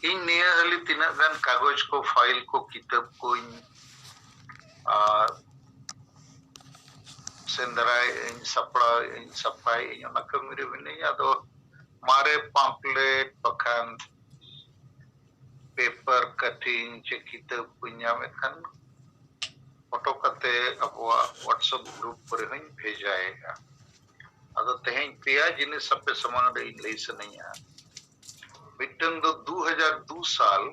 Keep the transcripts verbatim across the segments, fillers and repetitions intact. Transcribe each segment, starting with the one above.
ᱤᱧ ᱱᱤᱭᱟᱹ ᱦᱟᱹᱞᱤ ᱛᱤᱱᱟᱹᱜ ᱜᱟᱱ ᱠᱟᱜᱚᱡᱽ ᱠᱚ, ᱯᱷᱟᱭᱤᱞ ᱠᱚ, ᱠᱤᱛᱟᱹᱵ ᱠᱚᱧ ᱟᱨ ᱥᱮᱸᱫᱽᱨᱟᱭᱮᱫ ᱟᱹᱧ, ᱥᱟᱯᱲᱟᱣᱮᱫ ᱟᱹᱧ, ᱥᱟᱯᱷᱟᱭᱮᱫ ᱟᱹᱧ, ᱚᱱᱟ ᱠᱟᱹᱢᱤ ᱨᱮ ᱢᱤᱱᱟᱹᱧᱟ᱾ ᱟᱫᱚ ᱢᱟᱨᱮ ᱯᱟᱢᱯᱞᱮᱴ ᱵᱟᱠᱷᱟᱱ ᱯᱮᱯᱟᱨ ᱠᱟᱴᱤᱝ ᱪᱮ ᱠᱤᱛᱟᱹᱵ ᱠᱚᱧ ᱧᱟᱢᱮᱫ ᱠᱷᱟᱱ ᱯᱷᱳᱴᱳ ᱠᱟᱛᱮ ᱟᱵᱚᱣᱟᱜ WhatsApp ᱜᱨᱩᱯ ᱠᱚᱨᱮ ᱦᱚᱸᱧ ᱵᱷᱮᱡᱟᱭᱮᱫᱼᱟ᱾ ᱟᱫᱚ ᱛᱮᱦᱮᱧ ᱯᱮᱭᱟ ᱡᱤᱱᱤᱥ ᱟᱯᱮ ᱥᱟᱢᱟᱝ ᱨᱮ ᱤᱧ ᱞᱟᱹᱭ ᱥᱟᱱᱟᱧᱟ᱾ ᱢᱤᱫᱴᱟᱝ ᱫᱚ ᱫᱩ ᱦᱟᱡᱟᱨ ᱫᱩ ᱥᱟᱞ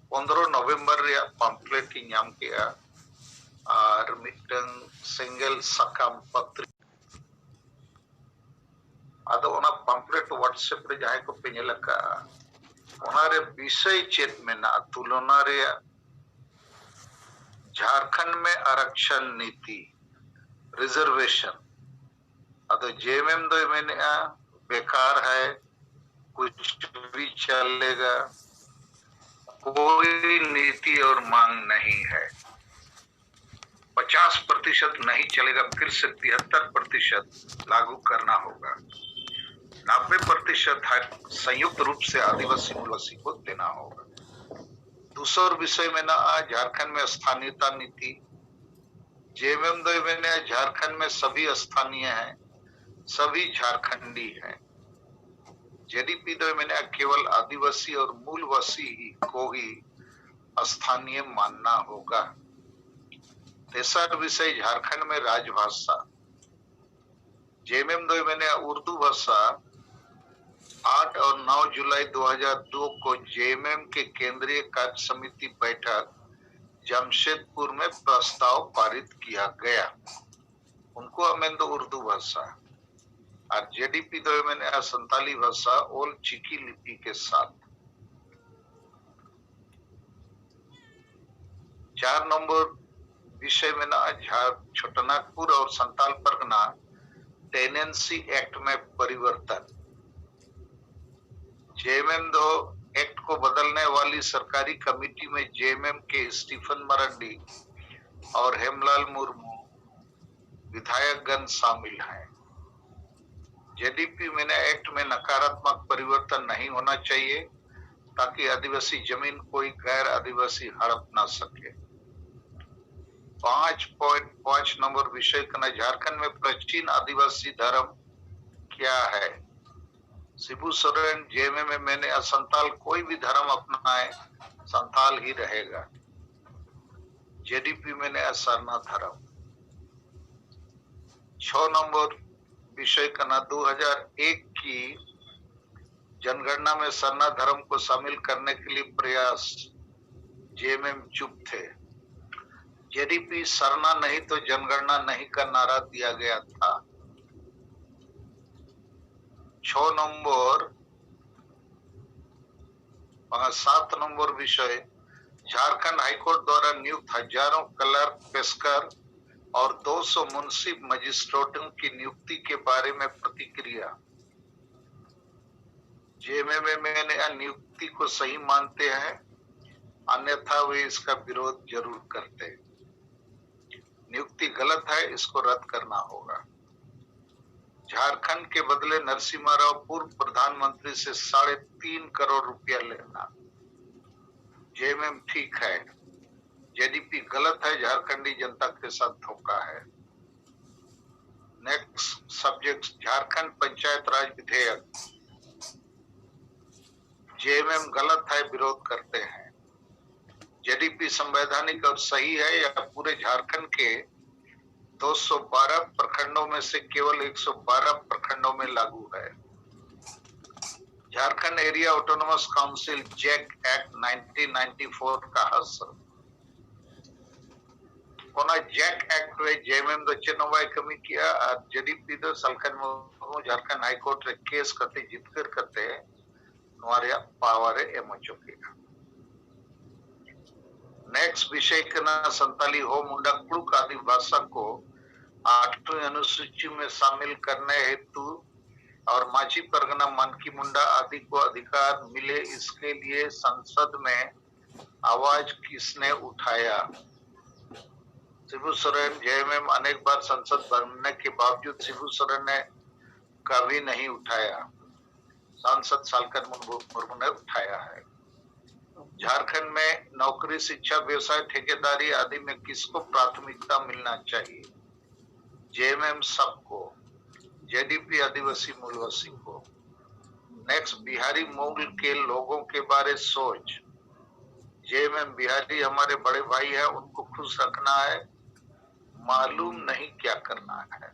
ᱯᱚᱱᱫᱽᱨᱚ ᱱᱚᱵᱷᱮᱢᱵᱚᱨ ᱨᱮᱭᱟᱜ ᱯᱟᱢᱯᱞᱮᱴ ᱤᱧ ᱧᱟᱢ ᱠᱮᱜᱼᱟ, ᱟᱨ ᱢᱤᱫᱴᱟᱝ ᱥᱮᱸᱜᱮᱞ ᱥᱟᱠᱟᱢ ᱯᱟᱛᱨᱤ᱾ ᱟᱫᱚ ᱚᱱᱟ ᱯᱟᱢᱯᱞᱮᱴ WhatsApp ᱨᱮ ᱡᱟᱦᱟᱸᱭ ᱠᱚᱯᱮ ᱧᱮᱞ ᱟᱠᱟᱫᱼᱟ, ᱚᱱᱟᱨᱮ ᱵᱤᱥᱚᱭ ᱪᱮᱫ ᱢᱮᱱᱟᱜᱼᱟ? ᱛᱩᱞᱚᱱᱟ ᱨᱮᱭᱟᱜ ᱡᱷᱟᱨᱠᱷᱚᱸᱰ ᱢᱮ ᱟᱨᱟᱠᱥᱟᱱ ᱱᱤᱛᱤ, ᱨᱤᱡᱟᱨᱵᱷᱮᱥᱚᱱ᱾ ᱟᱫᱚ ᱡᱮ ᱮᱢ ᱮᱢ ᱫᱚᱭ ᱢᱮᱱᱮᱜᱼᱟ, ᱵᱮᱠᱟᱨ ᱦᱟᱭ, ᱠᱩᱪ ᱵᱷᱤ ᱪᱟᱞᱮᱜᱟ, ᱠᱳᱭ ᱱᱤᱛᱤ ᱚᱨ ᱢᱟᱝ ᱱᱟᱦᱤ ᱦᱟᱭ, ᱯᱚᱪᱟᱥ ᱯᱨᱚᱛᱤᱥᱚᱛ ᱱᱟᱦᱤ ᱪᱟᱞᱮᱜᱟ, ᱯᱷᱤᱨ ᱥᱮ ᱛᱤᱦᱟᱛᱛᱚᱨ ᱯᱨᱚᱛᱤᱥᱚᱛ ᱞᱟᱜᱩ ᱠᱟᱨᱱᱟ ᱦᱳᱜᱟ, ᱱᱟᱵᱵᱮ ᱯᱨᱚᱛᱤᱥᱚᱛ ᱦᱟᱭ ᱥᱚᱸᱭᱩᱠᱛ ᱨᱩᱯ ᱥᱮ ᱟᱫᱤᱵᱟᱥᱤ ᱢᱩᱞᱵᱟᱥᱤ ᱠᱳ ᱫᱮᱱᱟ ᱦᱳᱜᱟ᱾ ᱫᱩᱥᱚᱨ ᱵᱤᱥᱚᱭ ᱢᱮᱱᱟᱜᱼᱟ ᱡᱷᱟᱨᱠᱷᱚᱸᱰ ᱢᱮ ᱥᱛᱷᱟᱱᱤᱭᱚᱛᱟ ᱱᱤᱛᱤ, ᱡᱮ ᱮᱢ ᱮᱢ ᱫᱚᱭ ᱢᱮᱱᱮᱜᱼᱟ ᱡᱷᱟᱨᱠᱷᱚᱸᱰ ᱢᱮ ᱥᱟᱵᱷᱤ ᱥᱛᱷᱟᱱᱤᱭᱚ ᱦᱟᱭ, ᱥᱟᱵᱷᱤ ᱡᱷᱟᱨᱠᱷᱚᱸᱰᱤ ᱦᱟᱭ᱾ ᱡᱮ ᱰᱤ ᱯᱤ ᱫᱚᱭ ᱢᱮᱱᱮᱜᱼᱟ ᱠᱮᱵᱚᱞ ᱟᱫᱤᱵᱟᱥᱤ ᱚᱨ ᱢᱩᱞᱵᱟᱥᱤ ᱦᱤ ᱠᱳ ᱦᱤ ᱥᱛᱷᱟᱱᱤᱭᱚ ᱢᱟᱱᱱᱟ ᱦᱳᱜᱟ᱾ ᱛᱮᱥᱟᱨ ᱵᱤᱥᱚᱭ ᱡᱷᱟᱨᱠᱷᱚᱸᱰ ᱢᱮ ᱨᱟᱡᱽᱵᱷᱟᱥᱟ, ᱡᱮ ᱮᱢ ᱮᱢ ᱫᱚᱭ ᱢᱮᱱᱮᱜᱼᱟ ᱩᱨᱫᱩ ᱵᱷᱟᱥᱟ᱾ आठ और नौ जुलाई दो हज़ार दो को जेएमएम के केंद्रीय कार्य समिति बैठक जमशेदपुर में प्रस्ताव पारित किया गया᱾ ᱩᱱᱠᱩᱣᱟᱜ ᱢᱮᱱ ᱫᱚ ᱩᱨᱫᱩ ᱵᱷᱟᱥᱟ, ᱟᱨ ᱡᱮ ᱰᱤ ᱯᱤ ᱫᱚᱭ ᱢᱮᱱᱮᱜᱼᱟ ᱥᱟᱱᱛᱟᱞᱤ ᱵᱷᱟᱥᱟ ᱚᱞ ᱪᱤᱠᱤ ᱞᱤᱯᱤ ᱠᱮ ᱥᱟᱛᱷ᱾ ᱪᱟᱨ ᱱᱚᱢᱵᱚᱨ ᱵᱤᱥᱚᱭ ᱢᱮᱱᱟᱜᱼᱟ ᱡᱷᱟᱲ ᱪᱷᱳᱴᱚᱱᱟᱜᱽᱯᱩᱨ ᱟᱨ ᱥᱟᱱᱛᱟᱞ ᱯᱟᱨᱜᱟᱱᱟ टेनेंसी एक्ट में परिवर्तन। जेएमएम दो एक्ट को बदलने वाली सरकारी कमेटी में जेएमएम के स्टीफन मरांडी और हेमलाल मुर्मू विधायकगण शामिल हैं। जेडीपी में एक्ट में नकारात्मक परिवर्तन नहीं होना चाहिए। ताकि आदिवासी जमीन कोई गैर आदिवासी हड़प ना सके। पाँच पॉइंट पाँच नंबर विषय ᱠᱟᱱᱟ, झारखंड में प्राचीन आदिवासी धर्म क्या है? ᱥᱤᱵᱩ ᱥᱚᱨᱮᱱ, ᱡᱮ ᱮᱢ ᱮᱢ ᱮ ᱢᱮᱱᱮᱜᱼᱟ, संथाल कोई भी धर्म अपनाए, संथाल ही रहेगा। जे डी पी ᱢᱮᱱᱮᱜᱼᱟ, ᱥᱟᱨᱱᱟ ᱫᱷᱚᱨᱚᱢ᱾ ᱪᱷᱚ ᱱᱚᱢᱵᱚᱨ ᱵᱤᱥᱚᱭ ᱠᱟᱱᱟ, ᱫᱩ ᱦᱟᱡᱟᱨ ᱮᱠ ᱠᱤ जनगणना में सरना धर्म को शामिल करने के लिए प्रयास, जे एम एम चुप थे। जे डी पी सरना नहीं तो जनगणना नहीं का नारा दिया गया था। छह नंबर, हाँ, सात नंबर विषय, झारखंड हाईकोर्ट द्वारा नियुक्त हजारों क्लर्क, पेशकर और दो सौ मुंसिफ मजिस्ट्रेटों की नियुक्ति के बारे में प्रतिक्रिया। जे एम एम ए ने नियुक्ति को सही मानते हैं, अन्यथा वे इसका विरोध जरूर करते। नियुक्ति गलत है, इसको रद्द करना होगा। झारखंड के बदले नरसिम्हा राव पूर्व प्रधानमंत्री से साढ़े तीन करोड़ रुपया लेना, जे एम एम ठीक है, जे डी पी गलत है, झारखंडी जनता के साथ धोखा है। नेक्स्ट सब्जेक्ट, झारखंड पंचायत राज विधेयक, जे एम एम गलत है, विरोध करते हैं। जे डी पी संवैधानिक और सही है या पूरे झारखंड के दो सौ बारह प्रखंडों में से केवल एक सौ बारह प्रखंडों में लागू है। Jharkhand area autonomous council, JAC act nineteen ninety four का हश्र। ᱚᱱᱟ ᱡᱮᱠ ᱮᱠᱴ ᱨᱮ ᱡᱮ ᱮᱢ ᱮᱢ ᱫᱚ ᱪᱮᱫ ᱦᱚᱸ ᱵᱟᱭ ᱠᱟᱹᱢᱤ ᱠᱮᱜᱼᱟ ᱟᱨ ᱡᱮ ᱰᱤ ᱯᱤ ᱫᱚ ᱥᱟᱞᱠᱷᱟᱱ ᱢᱩᱨᱢᱩ ᱡᱷᱟᱲᱠᱷᱚᱸᱰ ᱦᱟᱭ ᱠᱳᱨᱴ ᱨᱮ ᱠᱮᱥ ᱠᱟᱛᱮ ᱡᱤᱛᱠᱟᱹᱨ ᱠᱟᱛᱮ ᱱᱚᱣᱟ ᱨᱮᱭᱟᱜ ᱯᱟᱣᱟᱨ ᱮ ᱮᱢ ᱦᱚᱪᱚ ᱠᱮᱜᱼᱟ᱾ ᱱᱮᱠᱥᱴ ᱵᱤᱥᱚᱭ ᱠᱟᱱᱟ ᱥᱟᱱᱛᱟᱞᱤ ᱦᱳ ᱢᱩᱱᱰᱟ ᱠᱩᱲᱩᱠ ᱟᱹᱫᱤ ᱵᱷᱟᱥᱟ ᱠᱚ ᱟᱴᱷᱨᱚᱣᱤ ᱚᱱᱩᱥᱩᱪᱤ ᱢᱮ ᱥᱟᱢᱤᱞ ᱠᱟᱨᱱᱮ ᱦᱮᱛᱩ ᱟᱨ ᱢᱟᱹᱡᱷᱤ ᱯᱟᱨᱜᱟᱱᱟ ᱢᱟᱱᱠᱤ ᱢᱩᱱᱰᱟ ᱟᱹᱫᱤ ᱠᱚ ᱚᱫᱷᱤᱠᱟᱨ ᱢᱤᱞᱮ ᱤᱥᱠᱮ ᱞᱤᱭᱮ ᱥᱚᱝᱥᱚᱫ ᱢᱮ ᱟᱣᱟᱡ ᱠᱤᱥᱱᱮ ᱩᱴᱷᱟᱭᱟ? ᱥᱤᱵᱩ ᱥᱚᱨᱮᱱ, ᱡᱮ ᱮᱢ ᱮᱢ ᱚᱱᱮᱠ ᱵᱟᱨ ᱥᱟᱝᱥᱚᱫ ᱵᱚᱱᱱᱮ ᱠᱮ ᱵᱟᱣᱡᱩᱫ ᱥᱤᱵᱩ ᱥᱚᱨᱮᱱ ᱱᱮ ᱠᱟᱵᱷᱤ ᱱᱟᱦᱤ ᱩᱴᱷᱟᱭᱟ᱾ सांसद सालखन मुर्मू मुर्मू ने उठाया है। झारखंड में नौकरी, शिक्षा, व्यवसाय, ठेकेदारी आदि में किसको प्राथमिकता मिलना चाहिए? जेएमएम सबको, जेडीपी आदिवासी मूलवासी को। नेक्स्ट, बिहारी मूल के लोगों के बारे सोच। जेएमएम बिहारी हमारे बड़े भाई हैं, उनको खुश रखना है, मालूम नहीं क्या करना है।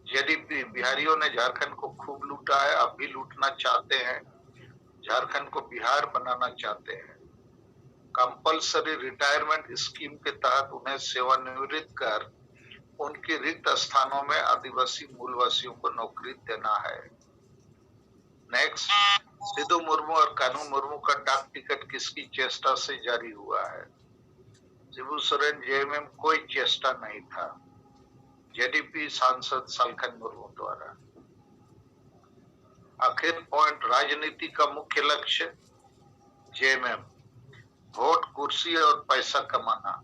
जेडीपी, बिहारियों ने झारखंड को खूब लूटा है, अब भी लूटना चाहते हैं, झारखंड को बिहार बनाना चाहते हैं। कंपलसरी रिटायरमेंट स्कीम के तहत उन्हें सेवानिवृत्त कर उनके रिक्त स्थानों में आदिवासी मूलवासियों को नौकरी देना है। नेक्स्ट, सिद्धू मुर्मू और कानू मुर्मू का डाक टिकट किसकी चेष्टा से जारी हुआ है? शिबू सोरेन, जेएमएम कोई चेष्टा नहीं था, जेडीपी सांसद सालखन मुर्मू द्वारा। आखिर पॉइंट, राजनीति का मुख्य लक्ष्य जेएमएम, वोट, कुर्सी और पैसा कमाना,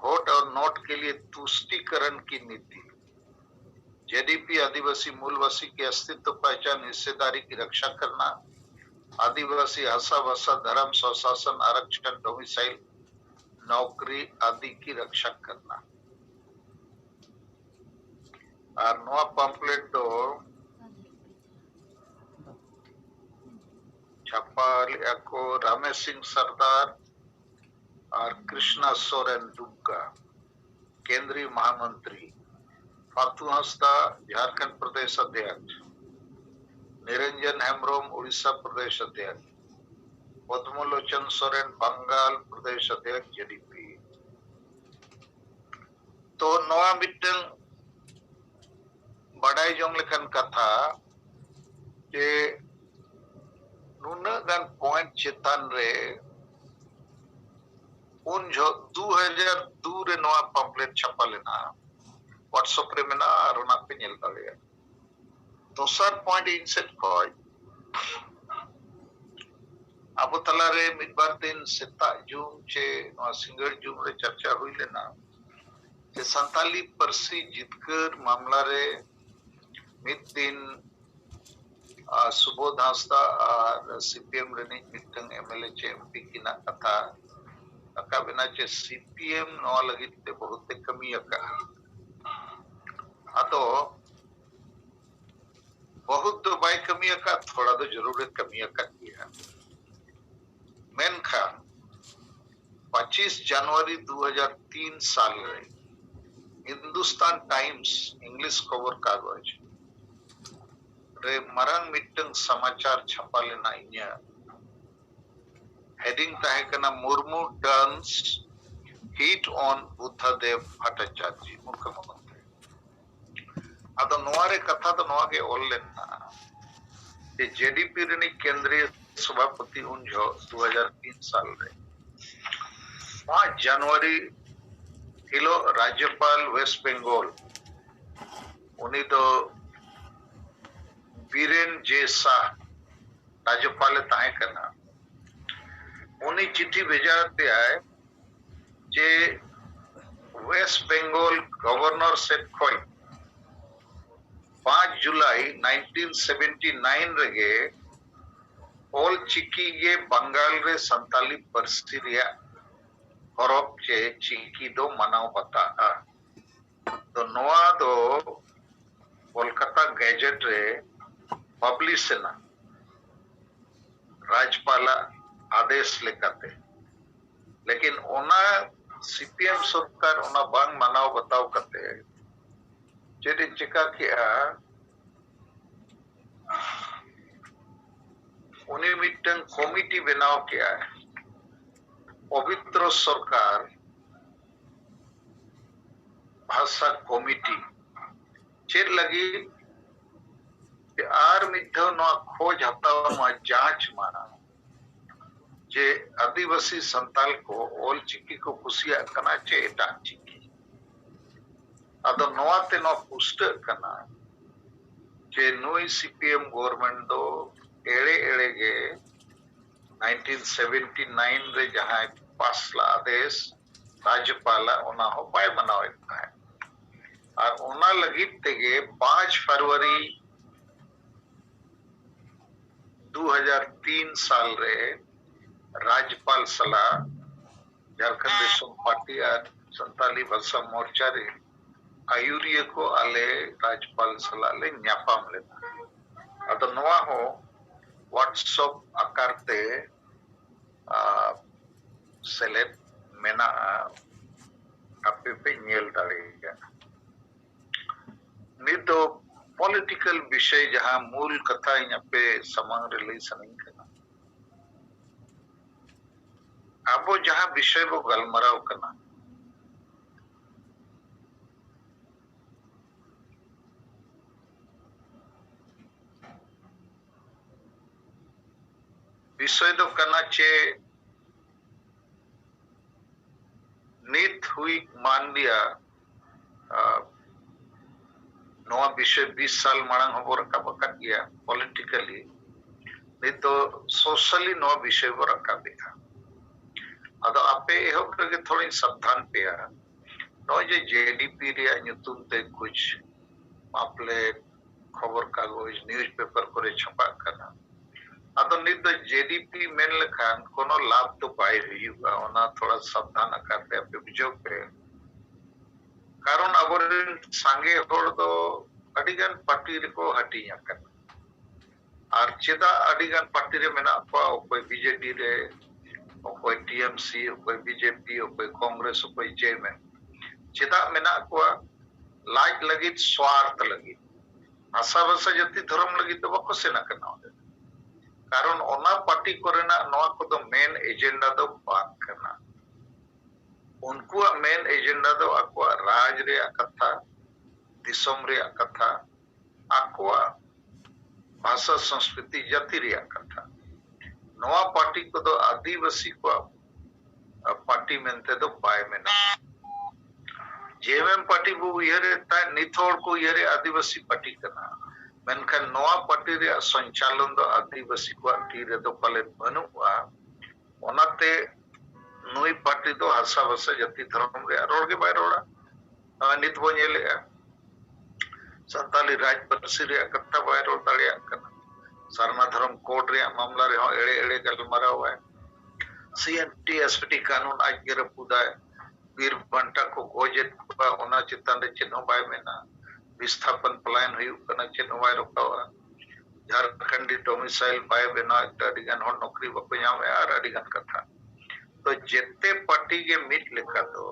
वोट और नोट के लिए तुष्टीकरण की नीति। जेडीपी आदिवासी मूलवासी की अस्तित्व, पहचान, हिस्सेदारी की रक्षा करना, आदिवासी भाषा, भाषा, धर्म, स्वशासन, आरक्षण, डोमिसाइल, नौकरी आदि की रक्षा करना। ᱟᱨ ᱱᱚᱣᱟ ᱯᱟᱢᱯᱞᱮᱴ ᱫᱚ ᱪᱷᱟᱯᱟ ᱞᱮᱫᱼᱟ ᱠᱚ ᱨᱟᱢᱮᱥ ᱥᱤᱝ ᱥᱟᱨᱫᱟᱨ ᱟᱨ ᱠᱨᱤᱥᱱᱟ ᱥᱚᱨᱮᱱ ᱫᱩᱢᱠᱟ, ᱠᱮᱱᱫᱨᱤᱭ ᱢᱚᱦᱟᱢᱚᱱᱛᱨᱤ, ᱯᱷᱟᱛᱩ ᱦᱟᱸᱥᱫᱟ, ᱡᱷᱟᱨᱠᱷᱚᱸᱰ ᱯᱨᱚᱫᱮᱥ ᱚᱫᱷᱭᱚᱠᱥ, ᱱᱤᱨᱚᱧᱡᱚᱱ ᱦᱮᱢᱵᱨᱚᱢ, ᱩᱲᱤᱥᱥᱟ ᱯᱨᱚᱫᱮᱥ ᱚᱫᱷᱭᱚᱠᱥ, ᱯᱚᱫᱢᱚᱞᱳᱪᱚᱱ ᱥᱚᱨᱮᱱ, ᱵᱟᱝᱜᱟᱞ ᱯᱨᱚᱫᱮᱥ ᱚᱫᱷᱭᱚᱠᱥ, ᱡᱮᱰᱤᱯᱤ᱾ ᱛᱚ ᱱᱚᱣᱟ ᱢᱤᱫᱴᱟᱝ ᱵᱟᱰᱟᱭ ᱡᱚᱝ ᱞᱮᱠᱟᱱ ᱠᱟᱛᱷᱟ ᱡᱮ ᱱᱩᱱᱟᱹᱜ ᱜᱟᱱ ᱯᱚᱭᱮᱱᱴ ᱪᱮᱛᱟᱱ ᱨᱮ ᱩᱱ ᱡᱚᱦᱚᱜ ᱫᱩ ᱦᱟᱡᱟᱨ ᱫᱩ ᱨᱮ ᱱᱚᱣᱟ ᱯᱟᱢᱯᱞᱮᱴ ᱪᱷᱟᱯᱟ ᱞᱮᱱᱟ, WhatsApp ᱨᱮ ᱢᱮᱱᱟᱜᱼᱟ ᱟᱨ ᱚᱱᱟ ᱯᱮ ᱧᱮᱞ ᱫᱟᱲᱮᱭᱟᱜᱼᱟ᱾ ᱫᱚᱥᱟᱨ ᱯᱚᱭᱮᱱᱴ ᱤᱧ ᱥᱮᱫ ᱠᱷᱚᱱ, ᱟᱵᱚ ᱛᱟᱞᱟᱨᱮ ᱢᱤᱫ ᱵᱟᱨ ᱫᱤᱱ ᱥᱮᱛᱟᱜ ᱡᱩᱢ ᱪᱮ ᱱᱚᱣᱟ ᱥᱤᱸᱜᱟᱹᱲ ᱡᱩᱢ ᱨᱮ ᱪᱟᱨᱪᱟ ᱦᱩᱭ ᱞᱮᱱᱟ ᱡᱮ ᱥᱟᱱᱛᱟᱞᱤ ᱯᱟᱹᱨᱥᱤ ᱡᱤᱛᱠᱟᱹᱨ ᱢᱟᱢᱞᱟ ᱨᱮ ᱢᱤᱫ ᱫᱤᱱ ᱟᱨ ᱥᱩᱵᱳᱫᱷ ᱦᱟᱸᱥᱫᱟ ᱟᱨ ᱥᱤᱯᱤᱮᱢ ᱨᱤᱱᱤᱡ ᱢᱤᱫᱴᱟᱝ ᱮᱢᱮᱞᱮ ᱪᱮ ᱮᱢᱯᱤ ᱠᱤᱱᱟᱜ ᱠᱟᱛᱷᱟ ᱨᱟᱠᱟᱵ ᱮᱱᱟ ᱡᱮ ᱥᱤᱯᱤᱮᱢ ᱱᱚᱣᱟ ᱞᱟᱹᱜᱤᱫ ᱛᱮ ᱵᱚᱦᱩᱛ ᱮ ᱠᱟᱹᱢᱤ ᱟᱠᱟᱫᱼᱟ᱾ ᱟᱫᱚ ᱵᱚᱦᱩᱛ ᱫᱚ ᱵᱟᱭ ᱠᱟᱹᱢᱤ ᱟᱠᱟᱫ, ᱛᱷᱚᱲᱟ ᱫᱚ ᱡᱟᱹᱨᱩᱲ ᱮ ᱠᱟᱹᱢᱤ ᱟᱠᱟᱫ ᱜᱮᱭᱟ᱾ ᱢᱮᱱᱠᱷᱟᱱ ᱯᱚᱸᱪᱤᱥ ᱡᱟᱱᱩᱣᱟᱨᱤ ᱫᱩ ᱦᱟᱡᱟᱨ ᱛᱤᱱ ᱥᱟᱞ ᱨᱮ ᱦᱤᱱᱫᱩᱥᱛᱟᱱ ᱴᱟᱭᱤᱢᱥ ᱤᱝᱞᱤᱥ ᱠᱷᱚᱵᱚᱨ ᱠᱟᱜᱚᱡᱽ ᱨᱮ ᱢᱟᱨᱟᱝ ᱢᱤᱫᱴᱟᱝ ᱥᱚᱢᱟᱪᱟᱨ ᱪᱷᱟᱯᱟ ᱞᱮᱱᱟ᱾ ᱤᱧᱟᱹᱜ ᱦᱮᱰᱤᱝ ᱛᱟᱦᱮᱸ ᱠᱟᱱᱟ Murmu turns heat on Buddhadev Bhattacharjee, ᱢᱩᱠᱷᱭᱚᱢᱚᱱᱛᱨᱤ᱾ ᱟᱫᱚ ᱱᱚᱣᱟ ᱨᱮ ᱠᱟᱛᱷᱟ ᱫᱚ ᱱᱚᱣᱟ ᱜᱮ ᱚᱞ ᱞᱮᱱᱟ ᱡᱮ ᱡᱮᱰᱤᱯᱤ ᱨᱤᱱᱤᱡ ᱠᱮᱱᱫᱨᱤᱭᱚ ᱥᱚᱵᱷᱟᱯᱚᱛᱤ ᱩᱱ ᱡᱚᱦᱚᱜ ᱫᱩ ᱦᱟᱡᱟᱨ ᱛᱤᱱ ᱥᱟᱞ ᱨᱮ ᱯᱟᱸᱪ ᱡᱟᱱᱩᱣᱟᱨᱤ ᱦᱤᱞᱳᱜ ᱨᱟᱡᱽᱡᱚᱯᱟᱞ ᱣᱮᱥᱴ ᱵᱮᱝᱜᱚᱞ, ᱩᱱᱤ ᱫᱚ ᱵᱤᱨᱮᱱ ᱡᱮ ᱥᱟᱦ ᱨᱟᱡᱽᱡᱚᱯᱟᱞᱮ ᱛᱟᱦᱮᱸ ᱠᱟᱱᱟ᱾ ᱩᱱᱤ ᱪᱤᱴᱷᱤ ᱵᱷᱮᱡᱟ ᱟᱫᱮᱭᱟᱭ ᱡᱮ ᱣᱮᱥᱴ ᱵᱮᱝᱜᱚᱞ ᱜᱚᱵᱷᱚᱨᱱᱚᱨ ᱥᱮᱫ ᱠᱷᱚᱱ ᱯᱟᱸᱪ ᱡᱩᱞᱟᱭ ᱱᱟᱭᱤᱱᱴᱤᱱ ᱥᱮᱵᱷᱮᱱᱴᱤ ᱱᱟᱭᱤᱱ ᱨᱮᱜᱮ ᱚᱞ ᱪᱤᱠᱤ ᱜᱮ ᱵᱟᱝᱜᱟᱞ ᱨᱮ ᱥᱟᱱᱛᱟᱞᱤ ᱯᱟᱹᱨᱥᱤ ᱨᱮᱭᱟᱜ ᱦᱚᱨᱚᱯ ᱪᱮ ᱪᱤᱠᱤ ᱫᱚ ᱢᱟᱱᱟᱣ ᱵᱟᱛᱟᱜᱼᱟ᱾ ᱛᱚ ᱱᱚᱣᱟ ᱫᱚ ᱠᱳᱞᱠᱟᱛᱟ ᱜᱮᱡᱮᱴ ᱨᱮ ᱯᱟᱵᱽᱞᱤᱥ ᱮᱱᱟ ᱨᱟᱡᱽᱯᱟᱞᱟᱜ ᱟᱫᱮᱥ ᱞᱮᱠᱟᱛᱮ᱾ ᱞᱮᱠᱤᱱ ᱚᱱᱟ ᱥᱤᱯᱤᱮᱢ ᱥᱚᱨᱠᱟᱨ ᱚᱱᱟ ᱵᱟᱝ ᱢᱟᱱᱟᱣ ᱵᱟᱛᱟᱣ ᱠᱟᱛᱮ ᱪᱮᱫ ᱮ ᱪᱤᱠᱟ ᱠᱮᱜᱼᱟ, ᱩᱱᱤ ᱢᱤᱫᱴᱟᱝ ᱠᱚᱢᱤᱴᱤ ᱵᱮᱱᱟᱣ ᱠᱮᱜᱼᱟᱭ, ᱯᱚᱵᱤᱛᱨᱚ ᱥᱚᱨᱠᱟᱨ ᱵᱷᱟᱥᱟ ᱠᱚᱢᱤᱴᱤ᱾ ᱪᱮᱫ ᱞᱟᱹᱜᱤᱫ? ᱟᱨ ᱢᱤᱫ ᱫᱷᱟᱣ ᱱᱚᱣᱟ ᱠᱷᱚᱡᱽ ᱦᱟᱛᱟᱣ ᱢᱟ, ᱡᱟᱸᱪ ᱢᱟ ᱡᱮ ᱟᱹᱫᱤᱵᱟᱹᱥᱤ ᱥᱟᱱᱛᱟᱞ ᱠᱚ ᱚᱞ ᱪᱤᱠᱤ ᱠᱚ ᱠᱩᱥᱤᱭᱟᱜ ᱠᱟᱱᱟ ᱪᱮ ᱮᱴᱟᱜ ᱪᱤᱠᱤ᱾ ᱟᱫᱚ ᱱᱚᱣᱟ ᱛᱮ ᱱᱚᱣᱟ ᱯᱩᱥᱴᱟᱹᱜ ᱠᱟᱱᱟ ᱡᱮ ᱱᱩᱭ ᱥᱤᱯᱤᱮᱢ ᱜᱚᱵᱷᱚᱨᱱᱢᱮᱱᱴ ᱫᱚ ᱮᱲᱮ ᱮᱲᱮ ᱜᱮ ᱱᱟᱭᱤᱱᱴᱤᱱ ᱥᱮᱵᱷᱮᱱᱴᱤ ᱱᱟᱭᱤᱱ ᱨᱮ ᱡᱟᱦᱟᱸᱭ ᱯᱟᱥ ᱞᱮᱫ ᱟᱫᱮᱥ ᱨᱟᱡᱽᱡᱚᱯᱟᱞᱟᱜ, ᱚᱱᱟ ᱦᱚᱸ ᱵᱟᱭ ᱢᱟᱱᱟᱣᱮᱫ ᱛᱟᱦᱮᱸᱫ᱾ ᱟᱨ ᱚᱱᱟ ᱞᱟᱹᱜᱤᱫ ᱛᱮᱜᱮ ᱯᱟᱸᱪ ᱯᱷᱮᱵᱽᱨᱩᱣᱟᱨᱤ ᱫᱩ ᱦᱟᱡᱟᱨ ᱛᱤᱱ ᱥᱟᱞ ᱨᱮ ᱨᱟᱡᱽᱯᱟᱞ ᱥᱟᱞᱟᱜ ᱡᱷᱟᱲᱠᱷᱚᱸᱰ ᱫᱤᱥᱚᱢ ᱯᱟᱨᱴᱤ ᱟᱨ ᱥᱟᱱᱛᱟᱞᱤ ᱵᱷᱟᱥᱟ ᱢᱳᱨᱪᱟ ᱨᱮ ᱟᱹᱭᱩᱨᱤᱭᱟᱹ ᱠᱚ ᱟᱞᱮ ᱨᱟᱡᱽᱯᱟᱞ ᱥᱟᱞᱟᱜ ᱞᱮ ᱧᱟᱯᱟᱢ ᱞᱮᱱᱟ᱾ ᱟᱫᱚ ᱱᱚᱣᱟ ᱦᱚᱸ WhatsApp ᱟᱠᱟᱨ ᱛᱮ, ᱟ, ᱥᱮᱞᱮᱫ ᱢᱮᱱᱟᱜᱼᱟ, ᱟᱯᱮ ᱯᱮ ᱧᱮᱞ ᱫᱟᱲᱮᱭᱟᱜᱼᱟ᱾ ᱱᱤᱛ ᱫᱚ ᱯᱚᱞᱤᱴᱤᱠᱟᱞ ᱵᱤᱥᱚᱭ, ᱡᱟᱦᱟᱸ ᱢᱩᱞ ᱠᱟᱛᱷᱟ ᱤᱧ ᱟᱯᱮ ᱥᱟᱢᱟᱝ ᱨᱮ ᱞᱟᱹᱭ ᱥᱟᱱᱟᱧ ᱠᱟᱱᱟ, ᱟᱵᱚ ᱡᱟᱦᱟᱸ ᱵᱤᱥᱚᱭ ᱵᱚ ᱜᱟᱞᱢᱟᱨᱟᱣ ᱠᱟᱱᱟ, ᱵᱤᱥᱚᱭ ᱫᱚ ᱠᱟᱱᱟ ᱪᱮ ᱱᱤᱛ ᱦᱩᱭ ᱢᱟᱱ ᱞᱤᱭᱟ, ᱟ, ᱱᱚᱣᱟ ᱵᱤᱥᱚᱭ ᱵᱤᱥ ᱥᱟᱞ ᱢᱟᱲᱟᱝ ᱦᱚᱸᱵᱚ ᱨᱟᱠᱟᱵ ᱟᱠᱟᱫ ᱜᱮᱭᱟ ᱯᱚᱞᱤᱴᱤᱠᱟᱞᱤ, ᱱᱤᱛ ᱫᱚ ᱥᱳᱥᱟᱞᱤ ᱱᱚᱣᱟ ᱵᱤᱥᱚᱭ ᱵᱚ ᱨᱟᱠᱟᱵᱮᱜᱼᱟ᱾ ᱟᱫᱚ ᱟᱯᱮ ᱮᱦᱚᱵ ᱨᱮᱜᱮ ᱛᱷᱚᱲᱟᱧ ᱥᱟᱵᱫᱷᱟᱱ ᱯᱮᱭᱟ, ᱱᱚᱜᱼᱚᱭ ᱡᱮ JDP ᱨᱮᱭᱟᱜ ᱧᱩᱛᱩᱢ ᱛᱮ ᱠᱩᱪ ᱯᱟᱢᱯᱞᱮᱴ, ᱠᱷᱚᱵᱚᱨ ᱠᱟᱜᱚᱡᱽ, ᱱᱤᱭᱩᱡᱽ ᱯᱮᱯᱟᱨ ᱠᱚᱨᱮ ᱪᱷᱟᱯᱟᱜ ᱠᱟᱱᱟ᱾ ᱟᱫᱚ ᱱᱤᱛ ᱫᱚ JDP ᱢᱮᱱ ᱞᱮᱠᱷᱟᱱ ᱠᱳᱱᱳ ᱞᱟᱵᱷ ᱫᱚ ᱵᱟᱭ ᱦᱩᱭᱩᱜᱼᱟ, ᱚᱱᱟ ᱛᱷᱚᱲᱟ ᱥᱟᱵᱫᱷᱟᱱ ᱟᱠᱟᱨ ᱛᱮ ᱟᱯᱮ ᱵᱩᱡᱷᱟᱹᱣ ᱯᱮ᱾ ᱠᱟᱨᱚᱱ ᱟᱵᱚᱨᱮᱱ ᱥᱟᱸᱜᱮ ᱦᱚᱲ ᱫᱚ ᱟᱹᱰᱤᱜᱟᱱ ᱯᱟᱨᱴᱤ ᱨᱮᱠᱚ ᱦᱟᱹᱴᱤᱧ ᱟᱠᱟᱱᱟ᱾ ᱟᱨ ᱪᱮᱫᱟᱜ ᱟᱹᱰᱤᱜᱟᱱ ᱯᱟᱨᱴᱤ ᱨᱮ ᱢᱮᱱᱟᱜ ᱠᱚᱣᱟ, ᱚᱠᱚᱭ BJD ᱨᱮ, ᱚᱠᱚᱭ TMC, ᱚᱠᱚᱭ BJP, ᱚᱠᱚᱭ ᱠᱚᱝᱜᱨᱮᱥ, ᱚᱠᱚᱭ JMM, ᱪᱮᱫᱟᱜ ᱢᱮᱱᱟᱜ ᱠᱚᱣᱟ? ᱞᱟᱡ ᱞᱟᱹᱜᱤᱫ, ᱥᱣᱟᱨᱛᱷ ᱞᱟᱹᱜᱤᱫ, ᱵᱷᱟᱥᱟ ᱵᱷᱟᱥᱟ ᱡᱟᱹᱛᱤ ᱫᱷᱚᱨᱚᱢ ᱞᱟᱹᱜᱤᱫ ᱫᱚ ᱵᱟᱠᱚ ᱥᱮᱱ ᱟᱠᱟᱱᱟ ᱚᱸᱰᱮ᱾ ᱠᱟᱨᱚᱱ ᱚᱱᱟ ᱯᱟᱨᱴᱤ ᱠᱚᱨᱮᱱᱟᱜ ᱱᱚᱣᱟ ᱠᱚᱫᱚ ᱢᱮᱱ ᱮᱡᱮᱱᱰᱟ ᱫᱚ ᱵᱟᱝ ᱠᱟᱱᱟ᱾ ᱩᱱᱠᱩᱣᱟᱜ ᱢᱮᱱ ᱮᱡᱮᱱᱰᱟ ᱫᱚ ᱟᱠᱚᱣᱟᱜ ᱨᱟᱡᱽ ᱨᱮᱭᱟᱜ ᱠᱟᱛᱷᱟ, ᱫᱤᱥᱚᱢ ᱨᱮᱭᱟᱜ ᱠᱟᱛᱷᱟ, ᱟᱠᱚᱣᱟᱜ ᱵᱷᱟᱥᱟ, ᱥᱚᱝᱥᱠᱨᱤᱛᱤ, ᱡᱟᱹᱛᱤ ᱨᱮᱭᱟᱜ ᱠᱟᱛᱷᱟ᱾ ᱱᱚᱣᱟ ᱯᱟᱨᱴᱤ ᱠᱚᱫᱚ ᱟᱹᱫᱤᱵᱟᱹᱥᱤ ᱠᱚᱣᱟᱜ, ᱟ, ᱯᱟᱨᱴᱤ ᱢᱮᱱᱛᱮ ᱫᱚ ᱵᱟᱭ ᱢᱮᱱᱟ᱾ JMM ᱯᱟᱨᱴᱤ ᱵᱚ ᱩᱭᱦᱟᱹᱨᱮᱫ ᱛᱟᱦᱮᱸᱫ, ᱱᱤᱛ ᱦᱚᱲ ᱠᱚ ᱩᱭᱦᱟᱹᱨᱮᱫ ᱟᱹᱫᱤᱵᱟᱹᱥᱤ ᱯᱟᱨᱴᱤ ᱠᱟᱱᱟ, ᱢᱮᱱᱠᱷᱟᱱ ᱱᱚᱣᱟ ᱯᱟᱨᱴᱤ ᱨᱮᱭᱟᱜ ᱥᱚᱧᱪᱟᱞᱚᱱ ᱫᱚ ᱟᱹᱫᱤᱵᱟᱹᱥᱤ ᱠᱚᱣᱟᱜ ᱛᱤ ᱨᱮᱫᱚ ᱯᱟᱞᱮᱫ ᱵᱟᱹᱱᱩᱜᱼᱟ᱾ ᱚᱱᱟᱛᱮ ᱱᱩᱭ ᱯᱟᱨᱴᱤ ᱫᱚ ᱦᱟᱥᱟ ᱵᱷᱟᱥᱟ ᱡᱟᱹᱛᱤ ᱫᱷᱚᱨᱚᱢ ᱨᱮᱭᱟᱜ ᱨᱚᱲ ᱜᱮ ᱵᱟᱭ ᱨᱚᱲᱟ᱾ ᱱᱚᱜᱼᱚᱭ ᱱᱤᱛ ᱵᱚ ᱧᱮᱞᱮᱜᱼᱟ, ᱥᱟᱱᱛᱟᱞᱤ ᱨᱟᱡᱽ ᱯᱟᱹᱨᱥᱤ ᱨᱮᱭᱟᱜ ᱠᱟᱛᱷᱟ ᱵᱟᱭ ᱨᱚᱲ ᱫᱟᱲᱮᱭᱟᱜ ᱠᱟᱱᱟ᱾ ᱥᱟᱨᱱᱟ ᱫᱷᱚᱨᱚᱢ ᱠᱳᱰ ᱨᱮᱭᱟᱜ ᱢᱟᱢᱞᱟ ᱨᱮᱦᱚᱸ ᱮᱲᱮ ᱮᱲᱮ ᱜᱟᱞᱢᱟᱨᱟᱣᱟᱭ᱾ ᱥᱤ ᱮᱱ ᱴᱤ ᱮᱥ ᱴᱤ ᱠᱟᱹᱱᱩᱱ ᱟᱡ ᱜᱮ ᱨᱟᱹᱯᱩᱫᱟᱭ᱾ ᱵᱤᱨ ᱵᱟᱱᱴᱟ ᱠᱚ ᱜᱚᱡᱮᱫ ᱠᱚᱣᱟ, ᱚᱱᱟ ᱪᱮᱛᱟᱱ ᱨᱮ ᱪᱮᱫ ᱦᱚᱸ ᱵᱟᱭ ᱢᱮᱱᱟ᱾ ᱵᱤᱥᱛᱷᱟᱯᱚᱱ ᱯᱞᱟᱭᱚᱱ ᱦᱩᱭᱩᱜ ᱠᱟᱱᱟ, ᱪᱮᱫ ᱦᱚᱸ ᱵᱟᱭ ᱨᱚᱠᱟᱣᱟ᱾ ᱡᱷᱟᱲᱠᱷᱚᱸᱰᱤ ᱰᱚᱢᱤᱥᱟᱭᱤᱞ ᱵᱟᱭ ᱵᱮᱱᱟᱣᱮᱫ ᱛᱮ ᱟᱹᱰᱤ ᱜᱟᱱ ᱦᱚᱲ ᱱᱚᱠᱨᱤ ᱵᱟᱠᱚ ᱧᱟᱢᱮᱫᱼᱟ ᱟᱨ ᱟᱹᱰᱤ ᱜᱟᱱ ᱠᱟᱛᱷᱟ᱾ ᱛᱚ ᱡᱮᱛᱮ ᱯᱟᱨᱴᱤ ᱜᱮ ᱢᱤᱫ ᱞᱮᱠᱟ ᱫᱚ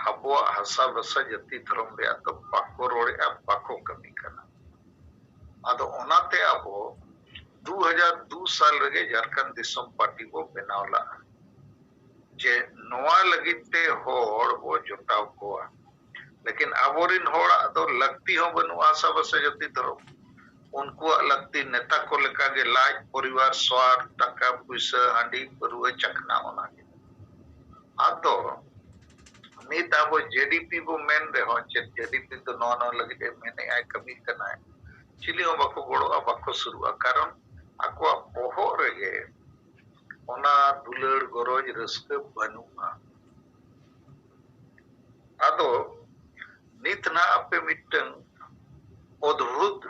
ᱟᱵᱚᱣᱟᱜ ᱦᱟᱥᱟ ᱵᱷᱟᱥᱟ ᱡᱟᱹᱛᱤ ᱫᱷᱚᱨᱚᱢ ᱨᱮᱭᱟᱜ ᱫᱚ ᱵᱟᱠᱚ ᱨᱚᱲᱮᱫᱼᱟ, ᱵᱟᱠᱚ ᱠᱟᱹᱢᱤ ᱠᱟᱱᱟ᱾ ᱟᱫᱚ ᱚᱱᱟᱛᱮ ᱟᱵᱚ ᱫᱩ ᱦᱟᱡᱟᱨ ᱫᱩ ᱥᱟᱞ ᱨᱮᱜᱮ ᱡᱷᱟᱲᱠᱷᱚᱸᱰ ᱫᱤᱥᱚᱢ ᱯᱟᱨᱴᱤ ᱵᱚ ᱵᱮᱱᱟᱣ ᱞᱟᱜᱼᱟ, ᱡᱮ ᱱᱚᱣᱟ ᱞᱟᱹᱜᱤᱫ ᱛᱮ ᱦᱚᱲ ᱵᱚ ᱡᱚᱴᱟᱣ ᱠᱚᱣᱟ᱾ ᱞᱮᱠᱤᱱ ᱟᱵᱚᱨᱤᱱ ᱦᱚᱲᱟᱜ ᱫᱚ ᱞᱟᱹᱠᱛᱤ ᱦᱚᱸ ᱵᱟᱹᱱᱩᱜᱼᱟ ᱦᱟᱥᱟ ᱵᱷᱟᱥᱟ ᱡᱟᱹᱛᱤ ᱫᱷᱚᱨᱚᱢ᱾ ᱩᱱᱠᱩᱣᱟᱜ ᱞᱟᱹᱠᱛᱤ ᱱᱮᱛᱟ ᱠᱚ ᱞᱮᱠᱟᱜᱮ ᱞᱟᱡ, ᱯᱚᱨᱤᱵᱟᱨ, ᱥᱣᱟᱨ, ᱴᱟᱠᱟ ᱯᱩᱭᱥᱟᱹ, ᱦᱟᱺᱰᱤ ᱯᱟᱹᱨᱩᱣᱟᱹ, ᱪᱟᱠᱷᱱᱟ, ᱚᱱᱟᱜᱮ᱾ ᱟᱫᱚ ᱱᱤᱛ ᱟᱵᱚ ᱡᱮ ᱰᱤ ᱯᱤ ᱵᱚ ᱢᱮᱱ ᱨᱮᱦᱚᱸ, ᱪᱮᱫ ᱡᱮ ᱰᱤ ᱯᱤ ᱫᱚ ᱱᱚᱣᱟ ᱱᱚᱣᱟ ᱞᱟᱹᱜᱤᱫ ᱮ ᱢᱮᱱᱮᱫᱼᱟᱭ, ᱠᱟᱹᱢᱤ ᱠᱟᱱᱟᱭ? ᱪᱤᱞᱤ ᱦᱚᱸ ᱵᱟᱠᱚ ᱜᱚᱲᱚᱜᱼᱟ, ᱵᱟᱠᱚ ᱥᱩᱨᱩᱜᱼᱟ᱾ ᱠᱟᱨᱚᱱ ᱟᱠᱚᱣᱟᱜ ᱵᱚᱦᱚᱜ ᱨᱮᱜᱮ ᱚᱱᱟ ᱫᱩᱞᱟᱹᱲ, ᱜᱚᱨᱚᱡᱽ, ᱨᱟᱹᱥᱠᱟᱹ ᱵᱟᱹᱱᱩᱜᱼᱟ᱾ ᱟᱫᱚ ᱱᱤᱛ ᱱᱟᱦᱟᱜ ᱟᱯᱮ ᱢᱤᱫᱴᱟᱝ ᱚᱫᱵᱷᱩᱛ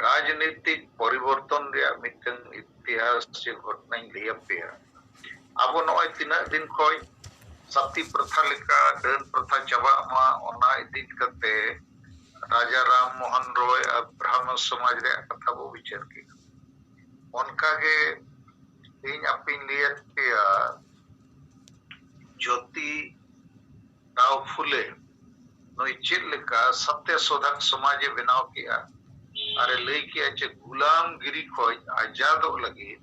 ᱨᱟᱡᱽᱱᱤᱛᱤᱠ ᱯᱚᱨᱤᱵᱚᱨᱛᱚᱱ ᱨᱮᱭᱟᱜ ᱢᱤᱫᱴᱟᱝ ᱤᱛᱤᱦᱟᱥ ᱥᱮ ᱜᱷᱚᱴᱚᱱᱟᱧ ᱞᱟᱹᱭ ᱟᱯᱮᱭᱟ᱾ ᱟᱵᱚ ᱱᱚᱜᱼᱚᱭ ᱛᱤᱱᱟᱹᱜ ᱫᱤᱱ ᱠᱷᱚᱡ ᱥᱟᱛᱤ ᱯᱨᱚᱛᱷᱟ ᱞᱮᱠᱟ ᱰᱟᱹᱱ ᱯᱨᱚᱛᱷᱟ ᱪᱟᱵᱟᱜ ᱢᱟ, ᱚᱱᱟ ᱤᱫᱤ ᱠᱟᱛᱮ ᱨᱟᱡᱟ ᱨᱟᱢ ᱢᱳᱦᱚᱱ ᱨᱚᱭ ᱟᱨ ᱵᱨᱟᱦᱢᱚ ᱥᱚᱢᱟᱡᱽ ᱨᱮᱭᱟᱜ ᱠᱟᱛᱷᱟ ᱵᱚ ᱵᱤᱪᱟᱹᱨ ᱠᱮᱫᱟ᱾ ᱚᱱᱠᱟᱜᱮ ᱤᱧ ᱟᱯᱮᱧ ᱞᱟᱹᱭᱟᱫ ᱯᱮᱭᱟ, ᱡᱳᱛᱤ ᱨᱟᱣ ᱯᱷᱩᱞᱮ ᱱᱩᱭ ᱪᱮᱫ ᱞᱮᱠᱟ ᱥᱚᱛᱭᱚ ᱥᱳᱫᱷᱟᱠ ᱥᱚᱢᱟᱡᱽ ᱮ ᱵᱮᱱᱟᱣ ᱠᱮᱜᱼᱟ ᱟᱨ ᱮ ᱞᱟᱹᱭ ᱠᱮᱜᱼᱟ ᱡᱮ ᱜᱩᱞᱟᱢᱜᱤᱨᱤ ᱠᱷᱚᱡ ᱟᱡᱟᱫᱚᱜ ᱞᱟᱹᱜᱤᱫ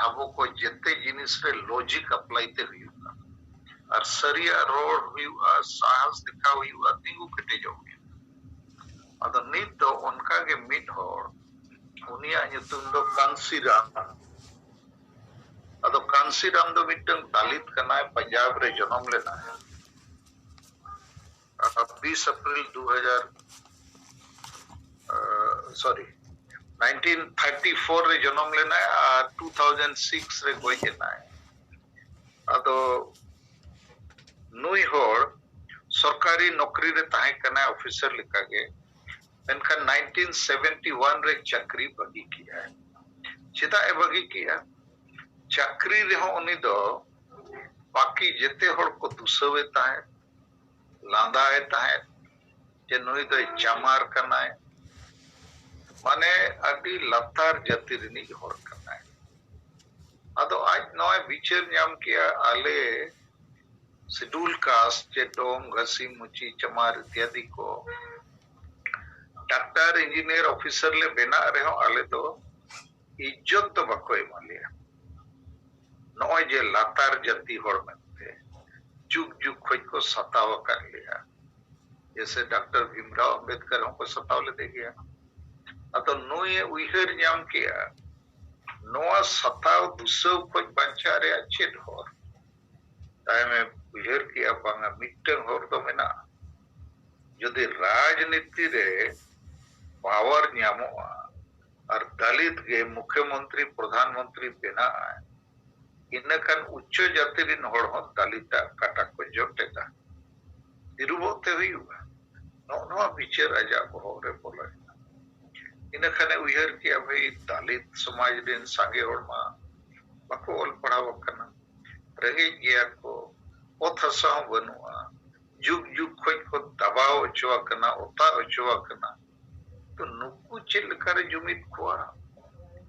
ᱟᱵᱚ ᱠᱚ ᱡᱮᱛᱮ ᱡᱤᱱᱤᱥ ᱨᱮ ᱞᱚᱡᱤᱠ ᱟᱯᱞᱟᱭ ᱛᱮ ᱦᱩᱭᱩᱜᱼᱟ, ᱟᱨ ᱥᱟᱹᱨᱤᱭᱟᱜ ᱨᱚᱲ ᱦᱩᱭᱩᱜᱼᱟ, ᱥᱟᱦᱟᱥ ᱫᱮᱠᱷᱟᱣ ᱦᱩᱭᱩᱜᱼᱟ, ᱛᱤᱸᱜᱩ ᱠᱮᱴᱮᱡᱚᱜ ᱦᱩᱭᱩᱜᱼᱟ᱾ ᱟᱫᱚ ᱱᱤᱛ ᱫᱚ ᱚᱱᱠᱟ ᱜᱮ ᱢᱤᱫ ᱦᱚᱲ, ᱩᱱᱤᱭᱟᱜ ᱧᱩᱛᱩᱢ ᱫᱚ ᱠᱟᱱᱥᱤᱨᱟᱢ᱾ ᱟᱫᱚ ᱠᱟᱱᱥᱤᱨᱟᱢ ᱫᱚ ᱢᱤᱫᱴᱟᱝ ᱫᱟᱞᱤᱛ ᱠᱟᱱᱟᱭ, ᱯᱟᱧᱡᱟᱵᱽ ᱨᱮ ᱡᱚᱱᱚᱢ ᱞᱮᱱᱟᱭ᱾ ᱵᱤᱥ ᱮᱯᱨᱤᱞ ᱫᱩ ᱦᱟᱡᱟᱨ, ᱥᱚᱨᱤ, ᱱᱟᱭᱤᱱᱴᱤᱱ ᱛᱷᱟᱨᱴᱤ ᱯᱷᱳᱨ ᱨᱮ ᱡᱚᱱᱚᱢ ᱞᱮᱱᱟᱭ ᱟᱨ ᱴᱩ ᱛᱷᱟᱣᱡᱮᱱᱰ ᱥᱤᱠᱥ ᱨᱮ ᱜᱚᱡ ᱮᱱᱟᱭ᱾ ᱟᱫᱚ ᱱᱩᱭ ᱦᱚᱲ ᱥᱚᱨᱠᱟᱨᱤ ᱱᱚᱠᱨᱤ ᱨᱮ ᱛᱟᱦᱮᱸ ᱠᱟᱱᱟᱭ, ᱚᱯᱷᱤᱥᱟᱨ ᱞᱮᱠᱟᱜᱮ᱾ ᱢᱮᱱᱠᱷᱟᱱ nineteen seventy one ᱨᱮ ᱪᱟᱹᱠᱨᱤ ᱵᱟᱹᱜᱤ ᱠᱮᱜᱼᱟᱭ᱾ ᱪᱮᱫᱟᱜ ᱮ ᱵᱟᱹᱜᱤ ᱠᱮᱜᱼᱟ? ᱪᱟᱹᱠᱨᱤ ᱨᱮᱦᱚᱸ ᱩᱱᱤ ᱫᱚ ᱵᱟᱹᱠᱤ ᱡᱮᱛᱮ ᱦᱚᱲ ᱠᱚ ᱫᱩᱥᱟᱹᱣᱮ ᱛᱟᱦᱮᱸᱫ, ᱞᱟᱸᱫᱟᱭᱮ ᱛᱟᱦᱮᱸᱫ ᱡᱮ ᱱᱩᱭ ᱫᱚᱭ ᱪᱟᱢᱟᱨ ᱠᱟᱱᱟᱭ, ᱢᱟᱱᱮ ᱟᱹᱰᱤ ᱞᱟᱛᱟᱨ ᱡᱟᱹᱛᱤ ᱨᱤᱱᱤᱡ ᱦᱚᱲ ᱠᱟᱱᱟᱭ᱾ ᱟᱫᱚ ᱟᱡ ᱱᱚᱣᱟᱭ ᱵᱤᱪᱟᱹᱨ ᱧᱟᱢ ᱠᱮᱜᱼᱟ, ᱟᱞᱮ schedule caste ᱪᱮ ᱰᱚᱢ, ᱜᱷᱟᱹᱥᱤ, ᱢᱩᱪᱤ, ᱪᱟᱢᱟᱨ ᱤᱛᱭᱟᱫᱤ ᱠᱚ ᱰᱟᱠᱛᱟᱨ, ᱤᱧᱡᱤᱱᱤᱭᱟᱨ, ᱚᱯᱷᱤᱥᱟᱨ ᱞᱮ ᱵᱮᱱᱟᱜ ᱨᱮᱦᱚᱸ ᱟᱞᱮ ᱫᱚ ᱤᱡᱽᱡᱚᱛ ᱫᱚ ᱵᱟᱠᱚ ᱮᱢᱟ ᱞᱮᱭᱟ᱾ ᱱᱚᱜᱼᱚᱭ ᱡᱮ ᱞᱟᱛᱟᱨ ᱡᱟᱹᱛᱤ ᱦᱚᱲ ᱢᱮᱱᱛᱮ ᱡᱩᱜᱽ ᱡᱩᱜᱽ ᱠᱷᱚᱡ ᱠᱚ ᱥᱟᱛᱟᱣ ᱟᱠᱟᱫ ᱞᱮᱭᱟ᱾ ᱡᱮᱥᱮ ᱰᱟᱠᱛᱟᱨ ᱵᱷᱤᱢᱨᱟᱣ ᱟᱢᱵᱮᱫᱠᱟᱨ ᱦᱚᱸᱠᱚ ᱥᱟᱛᱟᱣ ᱞᱮᱫᱮ ᱜᱮᱭᱟ᱾ ᱟᱫᱚ ᱱᱩᱭᱮ ᱩᱭᱦᱟᱹᱨ ᱧᱟᱢ ᱠᱮᱜᱼᱟ, ᱱᱚᱣᱟ ᱥᱟᱛᱟᱣ ᱫᱩᱥᱟᱹᱣ ᱠᱷᱚᱡ ᱵᱟᱧᱪᱟᱜ ᱨᱮᱭᱟᱜ ᱪᱮᱫ ᱦᱚᱨ? ᱛᱟᱭᱚᱢᱮ ᱩᱭᱦᱟᱹᱨ ᱠᱮᱜᱼᱟ, ᱵᱟᱝᱟ, ᱢᱤᱫᱴᱟᱝ ᱦᱚᱨ ᱫᱚ ᱢᱮᱱᱟᱜᱼᱟ᱾ ᱡᱩᱫᱤ ᱨᱟᱡᱽᱱᱤᱛᱤ ᱨᱮ power ᱧᱟᱢᱚᱜᱼᱟ ᱟᱨ ᱫᱟᱞᱤᱛ ᱜᱮ ᱢᱩᱠᱷᱭᱚᱢᱚᱱᱛᱨᱤ, ᱯᱨᱚᱫᱷᱟᱱ ᱢᱚᱱᱛᱨᱤ ᱵᱮᱱᱟᱜᱼᱟᱭ, ᱤᱱᱟᱹ ᱠᱷᱟᱱ ᱩᱪᱪᱚ ᱡᱟᱹᱛᱤ ᱨᱤᱱ ᱦᱚᱲ ᱦᱚᱸ ᱫᱟᱞᱤᱛᱟᱜ ᱠᱟᱴᱟ ᱠᱚ ᱡᱚᱴᱮᱫᱟ, ᱛᱤᱨᱩᱵᱚᱜ ᱛᱮ ᱦᱩᱭᱩᱜᱼᱟ᱾ ᱱᱚᱜᱼᱚ ᱱᱚᱣᱟ ᱵᱤᱪᱟᱹᱨ ᱟᱡᱟᱜ ᱵᱚᱦᱚᱜ ᱨᱮ ᱵᱚᱞᱚᱭᱮᱱᱟ᱾ ᱤᱱᱟᱹ ᱠᱷᱟᱱᱮ ᱩᱭᱦᱟᱹᱨ ᱠᱮᱜᱼᱟ, ᱵᱷᱟᱹᱭ, ᱫᱟᱞᱤᱛ ᱥᱚᱢᱟᱡᱽ ᱨᱤᱱ ᱥᱟᱸᱜᱮ ᱦᱚᱲ ᱢᱟ ᱵᱟᱠᱚ ᱚᱞ ᱯᱟᱲᱦᱟᱣ ᱟᱠᱟᱱᱟ, ᱨᱮᱸᱜᱮᱡ ᱜᱮᱭᱟ ᱠᱚ, ᱚᱛ ᱦᱟᱥᱟ ᱦᱚᱸ ᱵᱟᱹᱱᱩᱜᱼᱟ, ᱡᱩᱜᱽ ᱡᱩᱜᱽ ᱠᱷᱚᱡ ᱠᱚ ᱫᱟᱵᱟᱣ ᱚᱪᱚ ᱟᱠᱟᱱᱟ, ᱚᱛᱟ ᱚᱪᱚ ᱟᱠᱟᱱᱟ᱾ ᱛᱚ ᱱᱩᱠᱩ ᱪᱮᱫ ᱞᱮᱠᱟᱨᱮ ᱡᱩᱢᱤᱫ ᱠᱚᱣᱟ?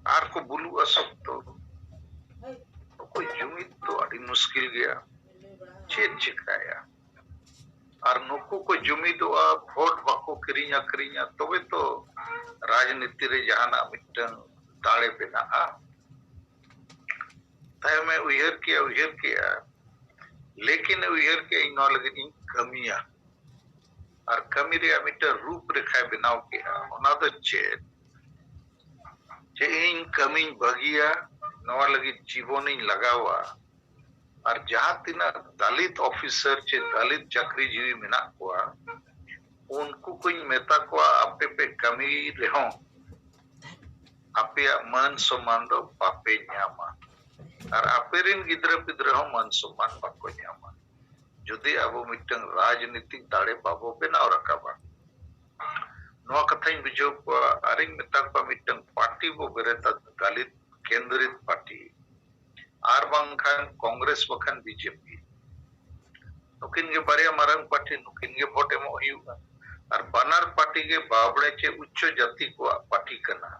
ᱟᱨ ᱠᱚ ᱵᱩᱞᱩᱜᱼᱟ ᱥᱚᱠᱛᱚ᱾ ᱱᱩᱠᱩ ᱡᱩᱢᱤᱫ ᱫᱚ ᱟᱹᱰᱤ ᱢᱩᱥᱠᱤᱞ ᱜᱮᱭᱟ᱾ ᱪᱮᱫ ᱪᱤᱠᱟᱹᱭᱟ? ᱟᱨ ᱱᱩᱠᱩ ᱠᱚ ᱡᱩᱢᱤᱫᱚᱜᱼᱟ, ᱵᱷᱳᱴ ᱵᱟᱠᱚ ᱠᱤᱨᱤᱧ ᱟᱹᱠᱷᱨᱤᱧᱟ, ᱛᱚᱵᱮ ᱛᱚ ᱨᱟᱡᱽᱱᱤᱛᱤ ᱨᱮ ᱡᱟᱦᱟᱱᱟᱜ ᱢᱤᱫᱴᱟᱝ ᱫᱟᱲᱮ ᱵᱮᱱᱟᱜᱼᱟ᱾ ᱛᱟᱭᱚᱢᱮ ᱩᱭᱦᱟᱹᱨ ᱠᱮᱜᱼᱟ, ᱩᱭᱦᱟᱹᱨ ᱠᱮᱜᱼᱟ, ᱞᱮᱠᱤᱱ ᱩᱭᱦᱟᱹᱨ ᱠᱮᱜᱼᱟ, ᱤᱧ ᱱᱚᱣᱟ ᱞᱟᱹᱜᱤᱫ ᱤᱧ ᱠᱟᱹᱢᱤᱭᱟ᱾ ᱟᱨ ᱠᱟᱹᱢᱤ ᱨᱮᱭᱟᱜ ᱢᱤᱫᱴᱟᱝ ᱨᱩᱯ ᱨᱮᱠᱷᱟᱭ ᱵᱮᱱᱟᱣ ᱠᱮᱜᱼᱟ᱾ ᱚᱱᱟ ᱫᱚ ᱪᱮᱫ? ᱡᱮ ᱤᱧ ᱠᱟᱹᱢᱤᱧ ᱵᱟᱹᱜᱤᱭᱟ, ᱱᱚᱣᱟ ᱞᱟᱹᱜᱤᱫ ᱡᱤᱵᱚᱱᱤᱧ ᱞᱟᱜᱟᱣᱟ᱾ ᱟᱨ ᱡᱟᱦᱟᱸ ᱛᱤᱱᱟᱹᱜ ᱫᱟᱞᱤᱛ ᱚᱯᱷᱤᱥᱟᱨ ᱪᱮ ᱫᱟᱞᱤᱛ ᱪᱟᱹᱠᱨᱤᱡᱤᱵᱤ ᱢᱮᱱᱟᱜ ᱠᱚᱣᱟ, ᱩᱱᱠᱩ ᱠᱚᱧ ᱢᱮᱛᱟ ᱠᱚᱣᱟ, ᱟᱯᱮ ᱯᱮ ᱠᱟᱹᱢᱤ ᱨᱮᱦᱚᱸ ᱟᱯᱮᱭᱟᱜ ᱢᱟᱹᱱ ᱥᱚᱢᱢᱟᱱ ᱫᱚ ᱵᱟᱯᱮ ᱧᱟᱢᱟ, ᱟᱨ ᱟᱯᱮ ᱨᱤᱱ ᱜᱤᱫᱽᱨᱟᱹ ᱯᱤᱫᱽᱨᱟᱹ ᱦᱚᱸ ᱢᱟᱹᱱ ᱥᱚᱢᱢᱟᱱ ᱵᱟᱠᱚ ᱧᱟᱢᱟ, ᱡᱩᱫᱤ ᱟᱵᱚ ᱢᱤᱫᱴᱟᱝ ᱨᱟᱡᱽᱱᱤᱛᱤᱠ ᱫᱟᱲᱮ ᱵᱟᱵᱚ ᱵᱮᱱᱟᱣ ᱨᱟᱠᱟᱵᱟ᱾ ᱱᱚᱣᱟ ᱠᱟᱛᱷᱟᱧ ᱵᱩᱡᱷᱟᱹᱣ ᱠᱚᱣᱟ ᱟᱨᱤᱧ ᱢᱮᱛᱟ ᱠᱚᱣᱟ, ᱢᱤᱫᱴᱟᱝ ᱯᱟᱨᱴᱤ ᱵᱚ ᱵᱮᱨᱮᱫᱟ, ᱫᱟᱞᱤᱛ ᱠᱮᱱᱫᱨᱤᱛ ᱯᱟᱨᱴᱤ, ᱟᱨ ᱵᱟᱝᱠᱷᱟᱱ ᱠᱚᱝᱜᱨᱮᱥ ᱵᱟᱠᱷᱟᱱ ᱵᱤᱡᱮᱯᱤ᱾ ᱱᱩᱠᱤᱱ ᱜᱮ ᱵᱟᱨᱭᱟ ᱢᱟᱨᱟᱝ ᱯᱟᱨᱴᱤ, ᱱᱩᱠᱤᱱ ᱜᱮ ᱵᱷᱳᱴ ᱮᱢᱚᱜ ᱦᱩᱭᱩᱜᱼᱟ᱾ ᱟᱨ ᱵᱟᱱᱟᱨ ᱯᱟᱨᱴᱤ ᱜᱮ ᱵᱟᱵᱲᱮ ᱪᱮ ᱩᱪᱪᱚ ᱡᱟᱹᱛᱤ ᱠᱚᱣᱟᱜ ᱯᱟᱨᱴᱤ ᱠᱟᱱᱟ᱾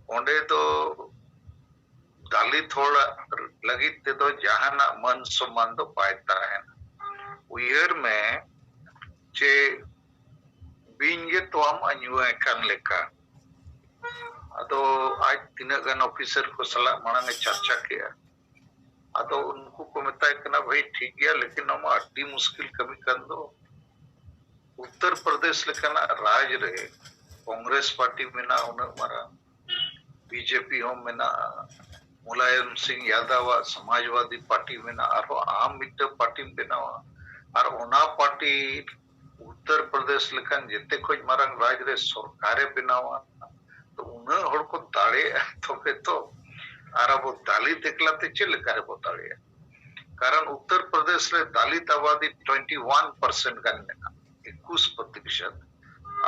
ᱚᱸᱰᱮ ᱫᱚ ᱫᱟᱞᱤᱛ ᱦᱚᱲᱟᱜ ᱞᱟᱹᱜᱤᱫ ᱛᱮᱫᱚ ᱡᱟᱦᱟᱱᱟᱜ ᱢᱟᱹᱱ ᱥᱚᱢᱢᱟᱱ ᱫᱚ ᱵᱟᱭ ᱛᱟᱦᱮᱱᱟ᱾ ᱩᱭᱦᱟᱹᱨ ᱢᱮ ᱪᱮ ᱵᱤᱧ ᱜᱮ ᱛᱚᱣᱟᱢ ᱟᱹᱧᱩᱣᱟᱭ ᱠᱟᱱ ᱞᱮᱠᱟ᱾ ᱟᱫᱚ ᱟᱡ ᱛᱤᱱᱟᱹᱜ ᱜᱟᱱ ᱚᱯᱷᱤᱥᱟᱨ ᱠᱚ ᱥᱟᱞᱟᱜ ᱢᱟᱲᱟᱝ ᱮ ᱪᱟᱨᱪᱟ ᱠᱮᱜᱼᱟ᱾ ᱟᱫᱚ ᱩᱱᱠᱩ ᱠᱚ ᱢᱮᱛᱟᱭ ᱠᱟᱱᱟ, ᱵᱷᱟᱹᱭ ᱴᱷᱤᱠ ᱜᱮᱭᱟ, ᱞᱮᱠᱤᱱ ᱱᱚᱣᱟ ᱢᱟ ᱟᱹᱰᱤ ᱢᱩᱥᱠᱤᱞ ᱠᱟᱹᱢᱤ ᱠᱟᱱ ᱫᱚ᱾ ᱩᱛᱛᱚᱨ ᱯᱨᱚᱫᱮᱥ ᱞᱮᱠᱟᱱᱟᱜ ᱨᱟᱡᱽ ᱨᱮ ᱠᱚᱝᱜᱨᱮᱥ ᱯᱟᱨᱴᱤ ᱢᱮᱱᱟᱜᱼᱟ ᱩᱱᱟᱹᱜ ᱢᱟᱨᱟᱝ, ᱵᱤᱡᱮᱯᱤ ᱦᱚᱸ ᱢᱮᱱᱟᱜᱼᱟ, ᱢᱩᱞᱟᱭᱚᱢ ᱥᱤᱝ ᱭᱟᱫᱟᱣᱟᱜ ᱥᱚᱢᱟᱡᱽᱵᱟᱫᱤ ᱯᱟᱨᱴᱤ ᱢᱮᱱᱟᱜᱼᱟ, ᱟᱨᱦᱚᱸ ᱟᱢ ᱢᱤᱫᱴᱟᱝ ᱯᱟᱨᱴᱤᱢ ᱵᱮᱱᱟᱣᱟ, ᱟᱨ ᱚᱱᱟ ᱯᱟᱨᱴᱤ ᱩᱛᱛᱚᱨ ᱯᱨᱚᱫᱮᱥ ᱞᱮᱠᱟᱱ ᱡᱮᱛᱮ ᱠᱷᱚᱡ ᱢᱟᱨᱟᱝ ᱨᱟᱡᱽ ᱨᱮ ᱥᱚᱨᱠᱟᱨᱮ ᱵᱮᱱᱟᱣᱟ, ᱛᱚ ᱩᱱᱟᱹᱜ ᱦᱚᱲ ᱠᱚ ᱫᱟᱲᱮᱭᱟᱜᱼᱟ ᱛᱚᱵᱮ ᱛᱚ᱾ ᱟᱨ ᱟᱵᱚ ᱫᱟᱞᱤᱛ ᱮᱠᱞᱟ ᱛᱮ ᱪᱮᱫ ᱞᱮᱠᱟ ᱨᱮᱵᱚ ᱫᱟᱲᱮᱭᱟᱜᱼᱟ? ᱠᱟᱨᱚᱱ ᱩᱛᱛᱚᱨ ᱯᱨᱚᱫᱮᱥ ᱨᱮ ᱫᱟᱞᱤᱛ ᱟᱵᱟᱫᱤ ᱴᱩᱭᱮᱱᱴᱤ ᱣᱟᱱ ᱯᱟᱨᱥᱮᱱᱴ ᱜᱟᱱ ᱢᱮᱱᱟᱜᱼᱟ, ᱮᱠᱩᱥ ᱯᱨᱚᱛᱤᱥᱚᱛ᱾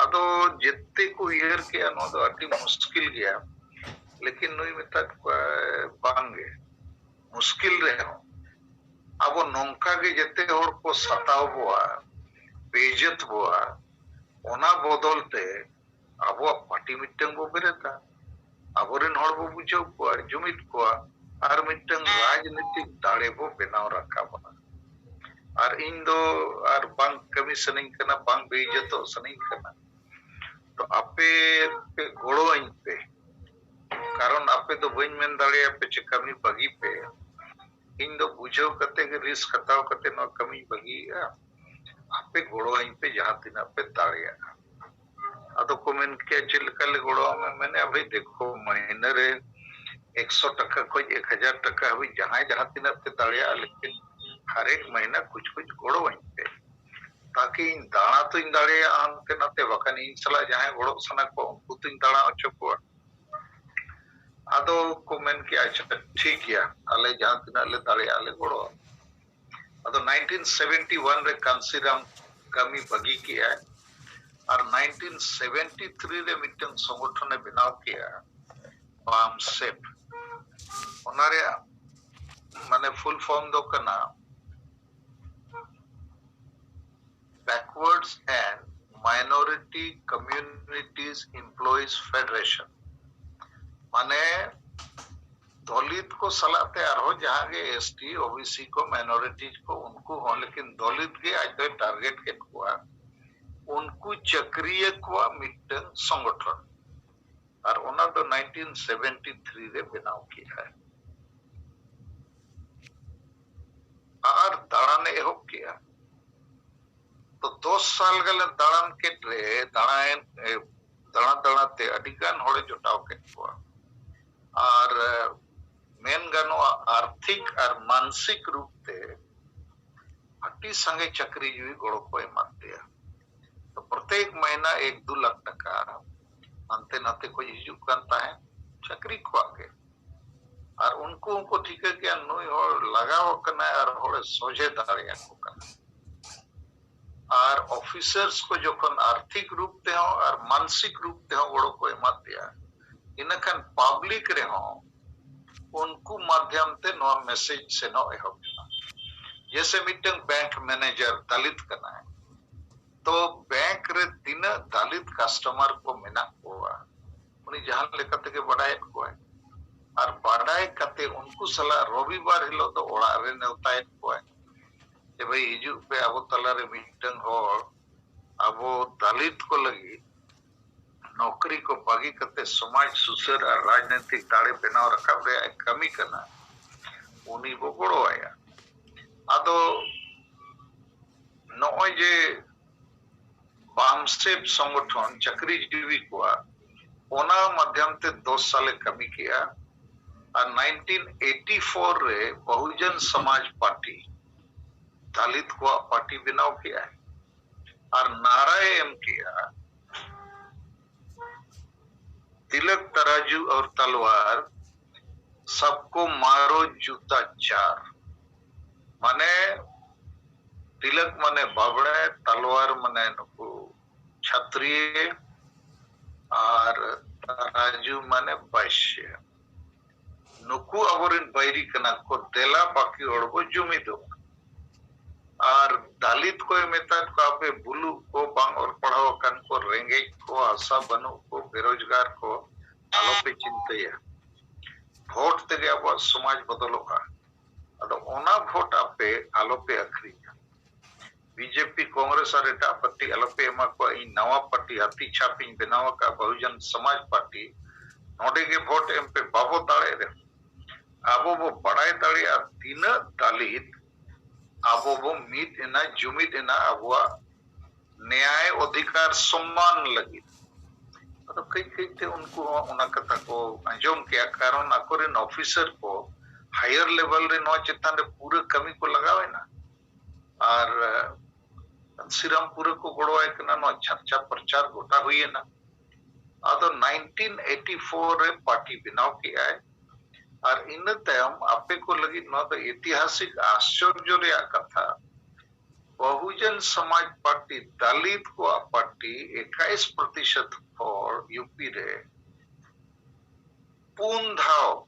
ᱟᱫᱚ ᱡᱮᱛᱮ ᱠᱚ ᱩᱭᱦᱟᱹᱨ ᱠᱮᱜᱼᱟ ᱱᱚᱣᱟ ᱫᱚ ᱟᱹᱰᱤ ᱢᱩᱥᱠᱤᱞ ᱜᱮᱭᱟ, ᱞᱮᱠᱤᱱ ᱱᱩᱭ ᱢᱮᱛᱟᱫ ᱠᱚᱣᱟᱭ, ᱵᱟᱝᱜᱮ, ᱢᱩᱥᱠᱤᱞ ᱨᱮᱦᱚᱸ ᱟᱵᱚ ᱱᱚᱝᱠᱟ ᱜᱮ ᱡᱮᱛᱮ ᱦᱚᱲ ᱠᱚ ᱥᱟᱛᱟᱣ ᱵᱚᱣᱟ, ᱵᱮᱤᱡᱽᱡᱚᱛ ᱵᱚᱣᱟ, ᱚᱱᱟ ᱵᱚᱫᱚᱞ ᱛᱮ ᱟᱵᱚᱣᱟᱜ ᱯᱟᱨᱴᱤ ᱢᱤᱫᱴᱟᱝ ᱵᱚ ᱵᱮᱨᱮᱫᱟ, ᱟᱵᱚᱨᱮᱱ ᱦᱚᱲ ᱵᱚ ᱵᱩᱡᱷᱟᱹᱣ ᱠᱚᱣᱟ, ᱡᱩᱢᱤᱫ ᱠᱚᱣᱟ, ᱟᱨ ᱢᱤᱫᱴᱟᱝ ᱨᱟᱡᱽᱱᱤᱛᱤᱠ ᱫᱟᱲᱮ ᱵᱚ ᱵᱮᱱᱟᱣ ᱨᱟᱠᱟᱵᱟ᱾ ᱟᱨ ᱤᱧ ᱫᱚ ᱟᱨ ᱵᱟᱝ ᱠᱟᱹᱢᱤ ᱥᱟᱱᱟᱧ ᱠᱟᱱᱟ, ᱵᱟᱝ ᱵᱮᱤᱡᱽᱡᱚᱛᱚᱜ ᱥᱟᱱᱟᱧ ᱠᱟᱱᱟ᱾ ᱛᱚ ᱟᱯᱮ ᱯᱮ ᱜᱚᱲᱚᱣᱟᱹᱧ ᱯᱮ, ᱠᱟᱨᱚᱱ ᱟᱯᱮ ᱫᱚ ᱵᱟᱹᱧ ᱢᱮᱱ ᱫᱟᱲᱮᱭᱟᱯᱮ ᱪᱮ ᱠᱟᱹᱢᱤ ᱵᱟᱹᱜᱤ ᱯᱮ᱾ ᱤᱧ ᱫᱚ ᱵᱩᱡᱷᱟᱹᱣ ᱠᱟᱛᱮ ᱜᱮ, ᱨᱤᱥᱠ ᱦᱟᱛᱟᱣ ᱠᱟᱛᱮ ᱱᱚᱣᱟ ᱠᱟᱹᱢᱤᱧ ᱵᱟᱹᱜᱤᱭᱮᱫᱼᱟ᱾ ᱟᱯᱮ ᱜᱚᱲᱚᱣᱟᱹᱧ ᱯᱮ ᱡᱟᱦᱟᱸ ᱛᱤᱱᱟᱹᱜ ᱯᱮ ᱫᱟᱲᱮᱭᱟᱜᱼᱟ᱾ ᱟᱫᱚ ᱠᱚ ᱢᱮᱱ ᱠᱮᱭᱟ, ᱪᱮᱫ ᱞᱮᱠᱟ ᱞᱮ ᱜᱚᱲᱚᱣᱟᱢᱟ? ᱢᱮᱱᱮᱫᱼᱟ, ᱵᱷᱟᱹᱭ ᱫᱮᱠᱷᱚ, ᱢᱟᱹᱦᱱᱟᱹ ᱨᱮ ᱮᱠᱥᱚ ᱴᱟᱠᱟ ᱠᱷᱚᱡ ᱮᱠ ᱦᱟᱡᱟᱨ ᱴᱟᱠᱟ ᱦᱟᱹᱵᱤᱡ ᱡᱟᱦᱟᱸᱭ ᱡᱟᱦᱟᱸ ᱛᱤᱱᱟᱹᱜ ᱯᱮ ᱫᱟᱲᱮᱭᱟᱜᱼᱟ, ᱞᱮᱠᱤᱱ ᱦᱟᱨᱮᱠ ᱢᱟᱹᱦᱱᱟᱹ ᱠᱩᱪ ᱠᱩᱪ ᱜᱚᱲᱚᱣᱟᱹᱧ ᱯᱮ, ᱛᱟᱠᱤ ᱤᱧ ᱫᱟᱬᱟ ᱛᱚᱧ ᱫᱟᱲᱮᱭᱟᱜᱼᱟ ᱦᱟᱱᱛᱮ ᱱᱟᱛᱮ, ᱵᱟᱠᱷᱟᱱ ᱤᱧ ᱥᱟᱞᱟᱜ ᱡᱟᱦᱟᱸᱭ ᱜᱚᱲᱚᱜ ᱥᱟᱱᱟ ᱠᱚᱣᱟ ᱩᱱᱠᱩ ᱛᱚᱧ ᱫᱟᱬᱟ ᱦᱚᱪᱚ ᱠᱚᱣᱟ᱾ ᱟᱫᱚ ᱠᱚ ᱢᱮᱱ ᱠᱮᱜᱼᱟ, ᱟᱪᱪᱷᱟ ᱴᱷᱤᱠ ᱜᱮᱭᱟ, ᱟᱞᱮ ᱡᱟᱦᱟᱸ ᱛᱤᱱᱟᱹᱜ ᱞᱮ ᱫᱟᱲᱮᱭᱟᱜᱼᱟ ᱞᱮ ᱜᱚᱲᱚ᱾ ᱟᱫᱚ ᱱᱟᱭᱤᱱᱴᱤᱱ ᱥᱮᱵᱷᱮᱱᱴᱤ ᱣᱟᱱ ᱨᱮ ᱠᱟᱱᱥᱤᱨᱟᱢ ᱠᱟᱹᱢᱤ ᱵᱟᱹᱜᱤ ᱠᱮᱜᱼᱟᱭ᱾ ᱟᱨ ᱱᱟᱭᱤᱱᱴᱤᱱ ᱥᱮᱵᱷᱮᱱᱴᱤ ᱛᱷᱨᱤ ᱨᱮ ᱢᱤᱫᱴᱟᱝ ᱥᱚᱝᱜᱚᱴᱷᱚᱱᱮ ᱵᱮᱱᱟᱣ ᱠᱮᱜᱼᱟ, ᱵᱟᱢᱥᱮᱯ᱾ ᱚᱱᱟ ᱨᱮᱭᱟᱜ ᱢᱟᱱᱮ ᱯᱷᱩᱞ ᱯᱷᱚᱨᱢ ᱫᱚ ᱠᱟᱱᱟ Backwards and Minority Communities Employees Federation᱾ ᱢᱟᱱᱮ ᱫᱚᱞᱤᱛ ᱠᱚ ᱥᱟᱞᱟᱜ ᱛᱮ ᱟᱨᱦᱚᱸ ᱡᱟᱦᱟᱸ ᱜᱮ S T, O B C ᱠᱚ, ᱢᱟᱭᱱᱚᱨᱤᱴᱤᱡᱽ ᱠᱚ, ᱩᱱᱠᱩ ᱦᱚᱸ, ᱞᱮᱠᱤᱱ ᱫᱚᱞᱤᱛ ᱜᱮ ᱟᱡ ᱫᱚᱭ ᱴᱟᱨᱜᱮᱴ ᱠᱮᱫ ᱠᱚᱣᱟ᱾ ᱩᱱᱠᱩ ᱪᱟᱹᱠᱨᱤᱭᱟᱹ ᱠᱚᱣᱟᱜ ᱢᱤᱫᱴᱟᱝ ᱥᱚᱝᱜᱚᱴᱷᱚᱱ, ᱟᱨ ᱚᱱᱟ ᱫᱚ ᱱᱟᱭᱤᱱᱴᱤᱱ ᱥᱮᱵᱷᱮᱱᱴᱤ ᱛᱷᱨᱤ ᱨᱮ ᱵᱮᱱᱟᱣ ᱠᱮᱫᱟᱭ᱾ ᱟᱨ ᱫᱟᱬᱟᱱᱮ ᱮᱦᱚᱵ ᱠᱮᱜᱼᱟ᱾ ᱛᱚ ᱫᱚᱥ ᱥᱟᱞ ᱜᱟᱱᱮ ᱫᱟᱬᱟᱱ ᱠᱮᱫ ᱨᱮ, ᱫᱟᱬᱟᱭᱮᱱ, ᱮ, ᱫᱟᱬᱟ ᱫᱟᱬᱟ ᱛᱮ ᱟᱹᱰᱤ ᱜᱟᱱ ᱦᱚᱲᱮ ᱡᱚᱴᱟᱣ ᱠᱮᱫ ᱠᱚᱣᱟ᱾ ᱟᱨ, ᱮ, ᱢᱮᱱ ᱜᱟᱱᱚᱜᱼᱟ, ᱟᱨᱛᱷᱤᱠ ᱟᱨ ᱢᱟᱱᱥᱤᱠ ᱨᱩᱯ ᱛᱮ ᱟᱹᱰᱤ ᱥᱟᱸᱜᱮ ᱪᱟᱹᱠᱨᱤ ᱡᱤᱣᱤ ᱜᱚᱲᱚ ᱠᱚ ᱮᱢᱟᱫ ᱞᱮᱭᱟ᱾ ᱛᱚ ᱯᱨᱚᱛᱮᱠ ᱢᱟᱹᱦᱱᱟᱹ ᱮᱠ ᱫᱩ ᱞᱟᱠᱷ ᱴᱟᱠᱟ ᱦᱟᱱᱛᱮ ᱱᱟᱛᱮ ᱠᱷᱚᱱ ᱦᱤᱡᱩᱜ ᱠᱟᱱ ᱛᱟᱦᱮᱸᱫ ᱪᱟᱹᱠᱨᱤ ᱠᱚᱣᱟᱜ ᱜᱮ᱾ ᱟᱨ ᱩᱱᱠᱩ ᱦᱚᱸᱠᱚ ᱴᱷᱤᱠᱟᱹ ᱠᱮᱜᱼᱟ, ᱱᱩᱭ ᱦᱚᱲ ᱞᱟᱜᱟᱣ ᱟᱠᱟᱱᱟᱭ ᱟᱨ ᱦᱚᱲᱮ ᱥᱚᱡᱷᱮ ᱫᱟᱲᱮᱭᱟᱠᱚ ᱠᱟᱱᱟ᱾ ᱟᱨ ᱚᱯᱷᱤᱥᱟᱨᱥ ᱠᱚ ᱡᱚᱠᱷᱚᱱ ᱟᱨᱛᱷᱤᱠ ᱨᱩᱯ ᱛᱮᱦᱚᱸ ᱟᱨ ᱢᱟᱱᱥᱤᱠ ᱨᱩᱯ ᱛᱮᱦᱚᱸ ᱜᱚᱲᱚ ᱠᱚ ᱮᱢᱟᱫ ᱞᱮᱭᱟ, ᱤᱱᱟᱹᱠᱷᱟᱱ ᱯᱟᱵᱽᱞᱤᱠ ᱨᱮᱦᱚᱸ ᱩᱱᱠᱩ ᱢᱟᱫᱽᱫᱷᱚᱢ ᱛᱮ ᱱᱚᱣᱟ ᱢᱮᱥᱮᱡᱽ ᱥᱮᱱᱚᱜ ᱮᱦᱚᱵ ᱮᱱᱟ᱾ ᱡᱮᱥᱮ ᱢᱤᱫᱴᱟᱝ ᱵᱮᱝᱠ ᱢᱮᱱᱮᱡᱟᱨ ᱫᱟᱞᱤᱛ ᱠᱟᱱᱟᱭ, ᱛᱚ ᱵᱮᱝᱠ ᱨᱮ ᱛᱤᱱᱟᱹᱜ ᱫᱟᱞᱤᱛ ᱠᱟᱥᱴᱚᱢᱟᱨ ᱠᱚ ᱢᱮᱱᱟᱜ ᱠᱚᱣᱟ, ᱩᱱᱤ ᱡᱟᱦᱟᱸ ᱞᱮᱠᱟ ᱛᱮᱜᱮ ᱵᱟᱰᱟᱭᱮᱫ ᱠᱚᱣᱟᱭ᱾ ᱟᱨ ᱵᱟᱰᱟᱭ ᱠᱟᱛᱮ ᱩᱱᱠᱩ ᱥᱟᱞᱟᱜ ᱨᱚᱵᱤᱵᱟᱨ ᱦᱤᱞᱳᱜ ᱫᱚ ᱚᱲᱟᱜ ᱨᱮ ᱱᱮᱣᱛᱟᱭᱮᱫ ᱠᱚᱣᱟᱭ, ᱡᱮ, "ᱵᱷᱟᱹᱭ, ᱦᱤᱡᱩᱜ ᱯᱮ, ᱟᱵᱚ ᱛᱟᱞᱟᱨᱮ ᱢᱤᱫᱴᱟᱝ ᱦᱚᱲ ᱟᱵᱚ ᱫᱟᱞᱤᱛ ᱠᱚ ᱞᱟᱹᱜᱤᱫ ᱱᱚᱠᱨᱤ ᱠᱚ ᱵᱟᱹᱜᱤ ᱠᱟᱛᱮ ᱥᱚᱢᱟᱡᱽ ᱥᱩᱥᱟᱹᱨ ᱟᱨ ᱨᱟᱡᱽᱱᱳᱭᱛᱤᱠ ᱫᱟᱲᱮ ᱵᱮᱱᱟᱣ ᱨᱟᱠᱟᱵ ᱨᱮᱭᱟᱜ ᱮ ᱠᱟᱹᱢᱤ ᱠᱟᱱᱟ, ᱩᱱᱤ ᱵᱚ ᱜᱚᱲᱚ ᱟᱭᱟ᱾" ᱟᱫᱚ ᱱᱚᱜᱼᱚᱭ ᱡᱮ ᱵᱟᱢᱥᱮᱯ ᱥᱚᱝᱜᱚᱴᱷᱚᱱ ᱪᱟᱹᱠᱨᱤᱡᱤᱵᱤ ᱠᱚᱣᱟᱜ, ᱚᱱᱟ ᱢᱟᱫᱽᱫᱷᱚᱢ ᱛᱮ ᱫᱚᱥ ᱥᱟᱞᱮ ᱠᱟᱹᱢᱤ ᱠᱮᱜᱼᱟ᱾ ᱟᱨ ᱱᱟᱭᱤᱱᱴᱤᱱ ᱮᱭᱤᱴᱤ ᱯᱷᱳᱨ ᱨᱮ ᱵᱚᱦᱩᱡᱚᱱ ᱥᱚᱢᱟᱡᱽ ᱯᱟᱨᱴᱤ ᱫᱟᱞᱤᱛ ᱠᱚᱣᱟᱜ ᱯᱟᱨᱴᱤ ᱵᱮᱱᱟᱣ ᱠᱮᱜᱼᱟ᱾ ᱟᱨ ᱱᱟᱨᱟᱭ ᱮᱢ ᱠᱮᱜᱼᱟ, "ᱛᱤᱞᱚᱠ ᱛᱟᱨᱟᱡᱩ ᱟᱨ ᱛᱟᱞᱣᱟᱨ, ᱥᱟᱵᱠᱚ ᱢᱟᱨᱳ ᱡᱩᱛᱟ ᱪᱟᱨ᱾" ᱢᱟᱱᱮ ᱛᱤᱞᱚᱠ ᱢᱟᱱᱮ ᱵᱟᱵᱲᱮ, ᱛᱟᱞᱣᱟᱨ ᱢᱟᱱᱮ ᱱᱩᱠᱩ ᱪᱷᱟᱛᱨᱤᱭ ᱟᱨ ᱨᱟᱡᱩ ᱢᱟᱱᱮ ᱵᱟᱭᱥᱭ᱾ ᱱᱩᱠᱩ ᱟᱵᱚᱨᱮᱱ ᱵᱟᱹᱭᱨᱤ ᱠᱟᱱᱟ ᱠᱚ, ᱫᱮᱞᱟ ᱵᱟᱹᱠᱤ ᱦᱚᱲ ᱵᱚ ᱡᱩᱢᱤᱫᱚᱜ᱾ ᱟᱨ ᱫᱟᱞᱤᱛ ᱠᱚᱭ ᱢᱮᱛᱟᱫ ᱠᱚᱣᱟ, ᱟᱯᱮ ᱵᱩᱞᱩᱜ ᱠᱚ, ᱵᱟᱝ ᱚᱞ ᱯᱟᱲᱦᱟᱣ ᱟᱠᱟᱱ ᱠᱚ, ᱨᱮᱸᱜᱮᱡ ᱠᱚ, ᱦᱟᱥᱟ ᱵᱟᱹᱱᱩᱜ ᱠᱚ, ᱵᱮᱨᱳᱡᱽᱜᱟᱨ ᱠᱚ, ᱟᱞᱚᱯᱮ ᱪᱤᱱᱛᱟᱹᱭᱟ᱾ ᱵᱷᱳᱴ ᱛᱮᱜᱮ ᱟᱵᱚᱣᱟᱜ ᱥᱚᱢᱟᱡᱽ ᱵᱚᱫᱚᱞᱚᱜᱼᱟ᱾ ᱟᱫᱚ ᱚᱱᱟ ᱵᱷᱳᱴ ᱟᱯᱮ ᱟᱞᱚᱯᱮ ᱟᱹᱠᱷᱨᱤᱧᱟ᱾ ᱵᱤᱡᱮᱯᱤ, ᱠᱚᱝᱜᱨᱮᱥ ᱟᱨ ᱮᱴᱟᱜ ᱯᱟᱨᱴᱤ ᱟᱞᱚᱯᱮ ᱮᱢᱟ ᱠᱚᱣᱟ᱾ ᱤᱧ ᱱᱟᱣᱟ ᱯᱟᱨᱴᱤ ᱦᱟᱹᱛᱤ ᱪᱷᱟᱯ ᱤᱧ ᱵᱮᱱᱟᱣ ᱟᱠᱟᱫ, ᱵᱚᱦᱩᱡᱚᱱ ᱥᱚᱢᱟᱡᱽ ᱯᱟᱨᱴᱤ᱾ ᱱᱚᱰᱮ ᱜᱮ ᱵᱷᱳᱴ ᱮᱢ ᱯᱮ᱾ ᱵᱟᱵᱚ ᱫᱟᱲᱮᱭᱟᱜ ᱨᱮᱦᱚᱸ, ᱟᱵᱚ ᱵᱚ ᱵᱟᱲᱟᱭ ᱫᱟᱲᱮᱭᱟᱜᱼᱟ ᱛᱤᱱᱟᱹᱜ ᱫᱟᱞᱤᱛ ᱟᱵᱚ ᱵᱚ ᱢᱤᱫ ᱮᱱᱟ, ᱡᱩᱢᱤᱫ ᱮᱱᱟ ᱟᱵᱚᱣᱟᱜ ᱱᱮᱭᱟᱭ ᱚᱫᱷᱤᱠᱟᱨ ᱥᱚᱢᱢᱟᱱ ᱞᱟᱹᱜᱤᱫ᱾ ᱟᱫᱚ ᱠᱟᱹᱡ ᱠᱟᱹᱡ ᱛᱮ ᱩᱱᱠᱩ ᱦᱚᱸ ᱚᱱᱟ ᱠᱟᱛᱷᱟ ᱠᱚ ᱟᱸᱡᱚᱢ ᱠᱮᱜᱼᱟ, ᱠᱟᱨᱚᱱ ᱟᱠᱚᱨᱮᱱ ᱚᱯᱷᱤᱥᱟᱨ ᱠᱚ ᱦᱟᱭᱟᱨ ᱞᱮᱵᱮᱞ ᱨᱮ ᱱᱚᱣᱟ ᱪᱮᱛᱟᱱ ᱨᱮ ᱯᱩᱨᱟᱹ ᱠᱟᱹᱢᱤ ᱠᱚ ᱞᱟᱜᱟᱣ ᱮᱱᱟ᱾ ᱟᱨ ᱥᱤᱨᱟᱢ ᱯᱩᱨᱟᱹ ᱠᱚ ᱜᱚᱲᱚᱣᱟᱭ ᱠᱟᱱᱟ, ᱱᱚᱣᱟ ᱪᱟᱨᱪᱟ ᱯᱨᱚᱪᱟᱨ ᱜᱚᱴᱟ ᱦᱩᱭᱮᱱᱟ᱾ ᱟᱫᱚ ᱱᱟᱭᱤᱱᱴᱤᱱ ᱮᱭᱤᱴᱤ ᱯᱷᱳᱨ ᱨᱮ ᱯᱟᱨᱴᱤ ᱵᱮᱱᱟᱣ ᱠᱮᱜᱼᱟᱭ᱾ ᱟᱨ ᱤᱱᱟᱹ ᱛᱟᱭᱚᱢ ᱟᱯᱮ ᱠᱚ ᱞᱟᱹᱜᱤᱫ ᱱᱚᱣᱟ ᱫᱚ ᱤᱛᱤᱦᱟᱥᱤᱠ ᱟᱥᱪᱚᱨᱡᱚ ᱨᱮᱭᱟᱜ ᱠᱟᱛᱷᱟ, ᱵᱚᱦᱩᱡᱚᱱ ᱥᱚᱢᱟᱡᱽ ᱯᱟᱨᱴᱤ, ᱫᱟᱞᱤᱛ ᱠᱚᱣᱟᱜ ᱯᱟᱨᱴᱤ, ᱮᱠᱟᱭᱤᱥ ᱯᱨᱚᱛᱤᱥᱚᱛ ᱦᱚᱲ ᱭᱩᱯᱤ ᱨᱮ ᱯᱩᱱ ᱫᱷᱟᱣ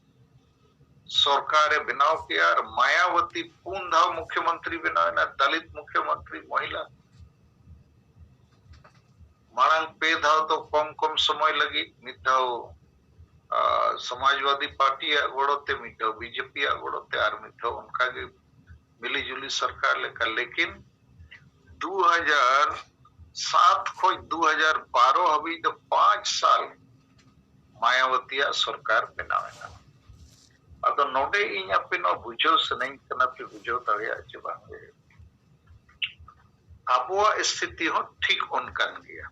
ᱥᱚᱨᱠᱟᱨᱮ ᱵᱮᱱᱟᱣ ᱠᱮᱜᱼᱟ ᱟᱨ ᱢᱟᱭᱟᱵᱚᱛᱤ ᱯᱩᱱ ᱫᱷᱟᱣ ᱢᱩᱠᱷᱭᱚᱢᱚᱱᱛᱨᱤ ᱵᱮᱱᱟᱣ ᱮᱱᱟ, ᱫᱟᱞᱤᱛ ᱢᱩᱠᱷᱭᱚᱢᱚᱱᱛᱨᱤ, ᱢᱚᱦᱤᱞᱟ᱾ ᱢᱟᱲᱟᱝ ᱯᱮ ᱫᱷᱟᱣ ᱫᱚ ᱠᱚᱢ ᱠᱚᱢ ᱥᱚᱢᱚᱭ ᱞᱟᱹᱜᱤᱫ, ᱢᱤᱫ ᱫᱷᱟᱣ, ᱟ, ᱥᱚᱢᱟᱡᱽᱵᱟᱫᱤ ᱯᱟᱨᱴᱤᱭᱟᱜ ᱜᱚᱲᱚ ᱛᱮ, ᱢᱤᱫ ᱫᱷᱟᱣ ᱵᱤᱡᱮᱯᱤᱭᱟᱜ ᱜᱚᱲᱚ ᱛᱮ, ᱟᱨ ᱢᱤᱫ ᱫᱷᱟᱣ ᱚᱱᱠᱟ ᱜᱮ ᱢᱤᱞᱤ ᱡᱩᱞᱤ ᱥᱚᱨᱠᱟᱨ ᱞᱮᱠᱟ᱾ ᱞᱮᱠᱤᱱ ᱫᱩ ᱦᱟᱡᱟᱨ ᱥᱟᱛ ᱠᱷᱚᱱ ᱫᱩ ᱦᱟᱡᱟᱨ ᱵᱟᱨᱚ ᱦᱟᱹᱵᱤᱡ ᱫᱚ ᱯᱟᱸᱪ ᱥᱟᱞ ᱢᱟᱭᱟᱵᱚᱛᱤᱭᱟᱜ ᱥᱚᱨᱠᱟᱨ ᱵᱮᱱᱟᱣ ᱮᱱᱟ᱾ ᱟᱫᱚ ᱱᱚᱰᱮ ᱤᱧ ᱟᱯᱮ ᱱᱚᱣᱟ ᱵᱩᱡᱷᱟᱹᱣ ᱥᱟᱱᱟᱧ ᱠᱟᱱᱟ, ᱯᱮ ᱵᱩᱡᱷᱟᱹᱣ ᱫᱟᱲᱮᱭᱟᱜᱼᱟ ᱪᱮ ᱵᱟᱝ ᱜᱮ? ᱟᱵᱚᱣᱟᱜ ᱥᱛᱷᱤᱛᱤ ᱦᱚᱸ ᱴᱷᱤᱠ ᱚᱱᱠᱟᱱ ᱜᱮᱭᱟ᱾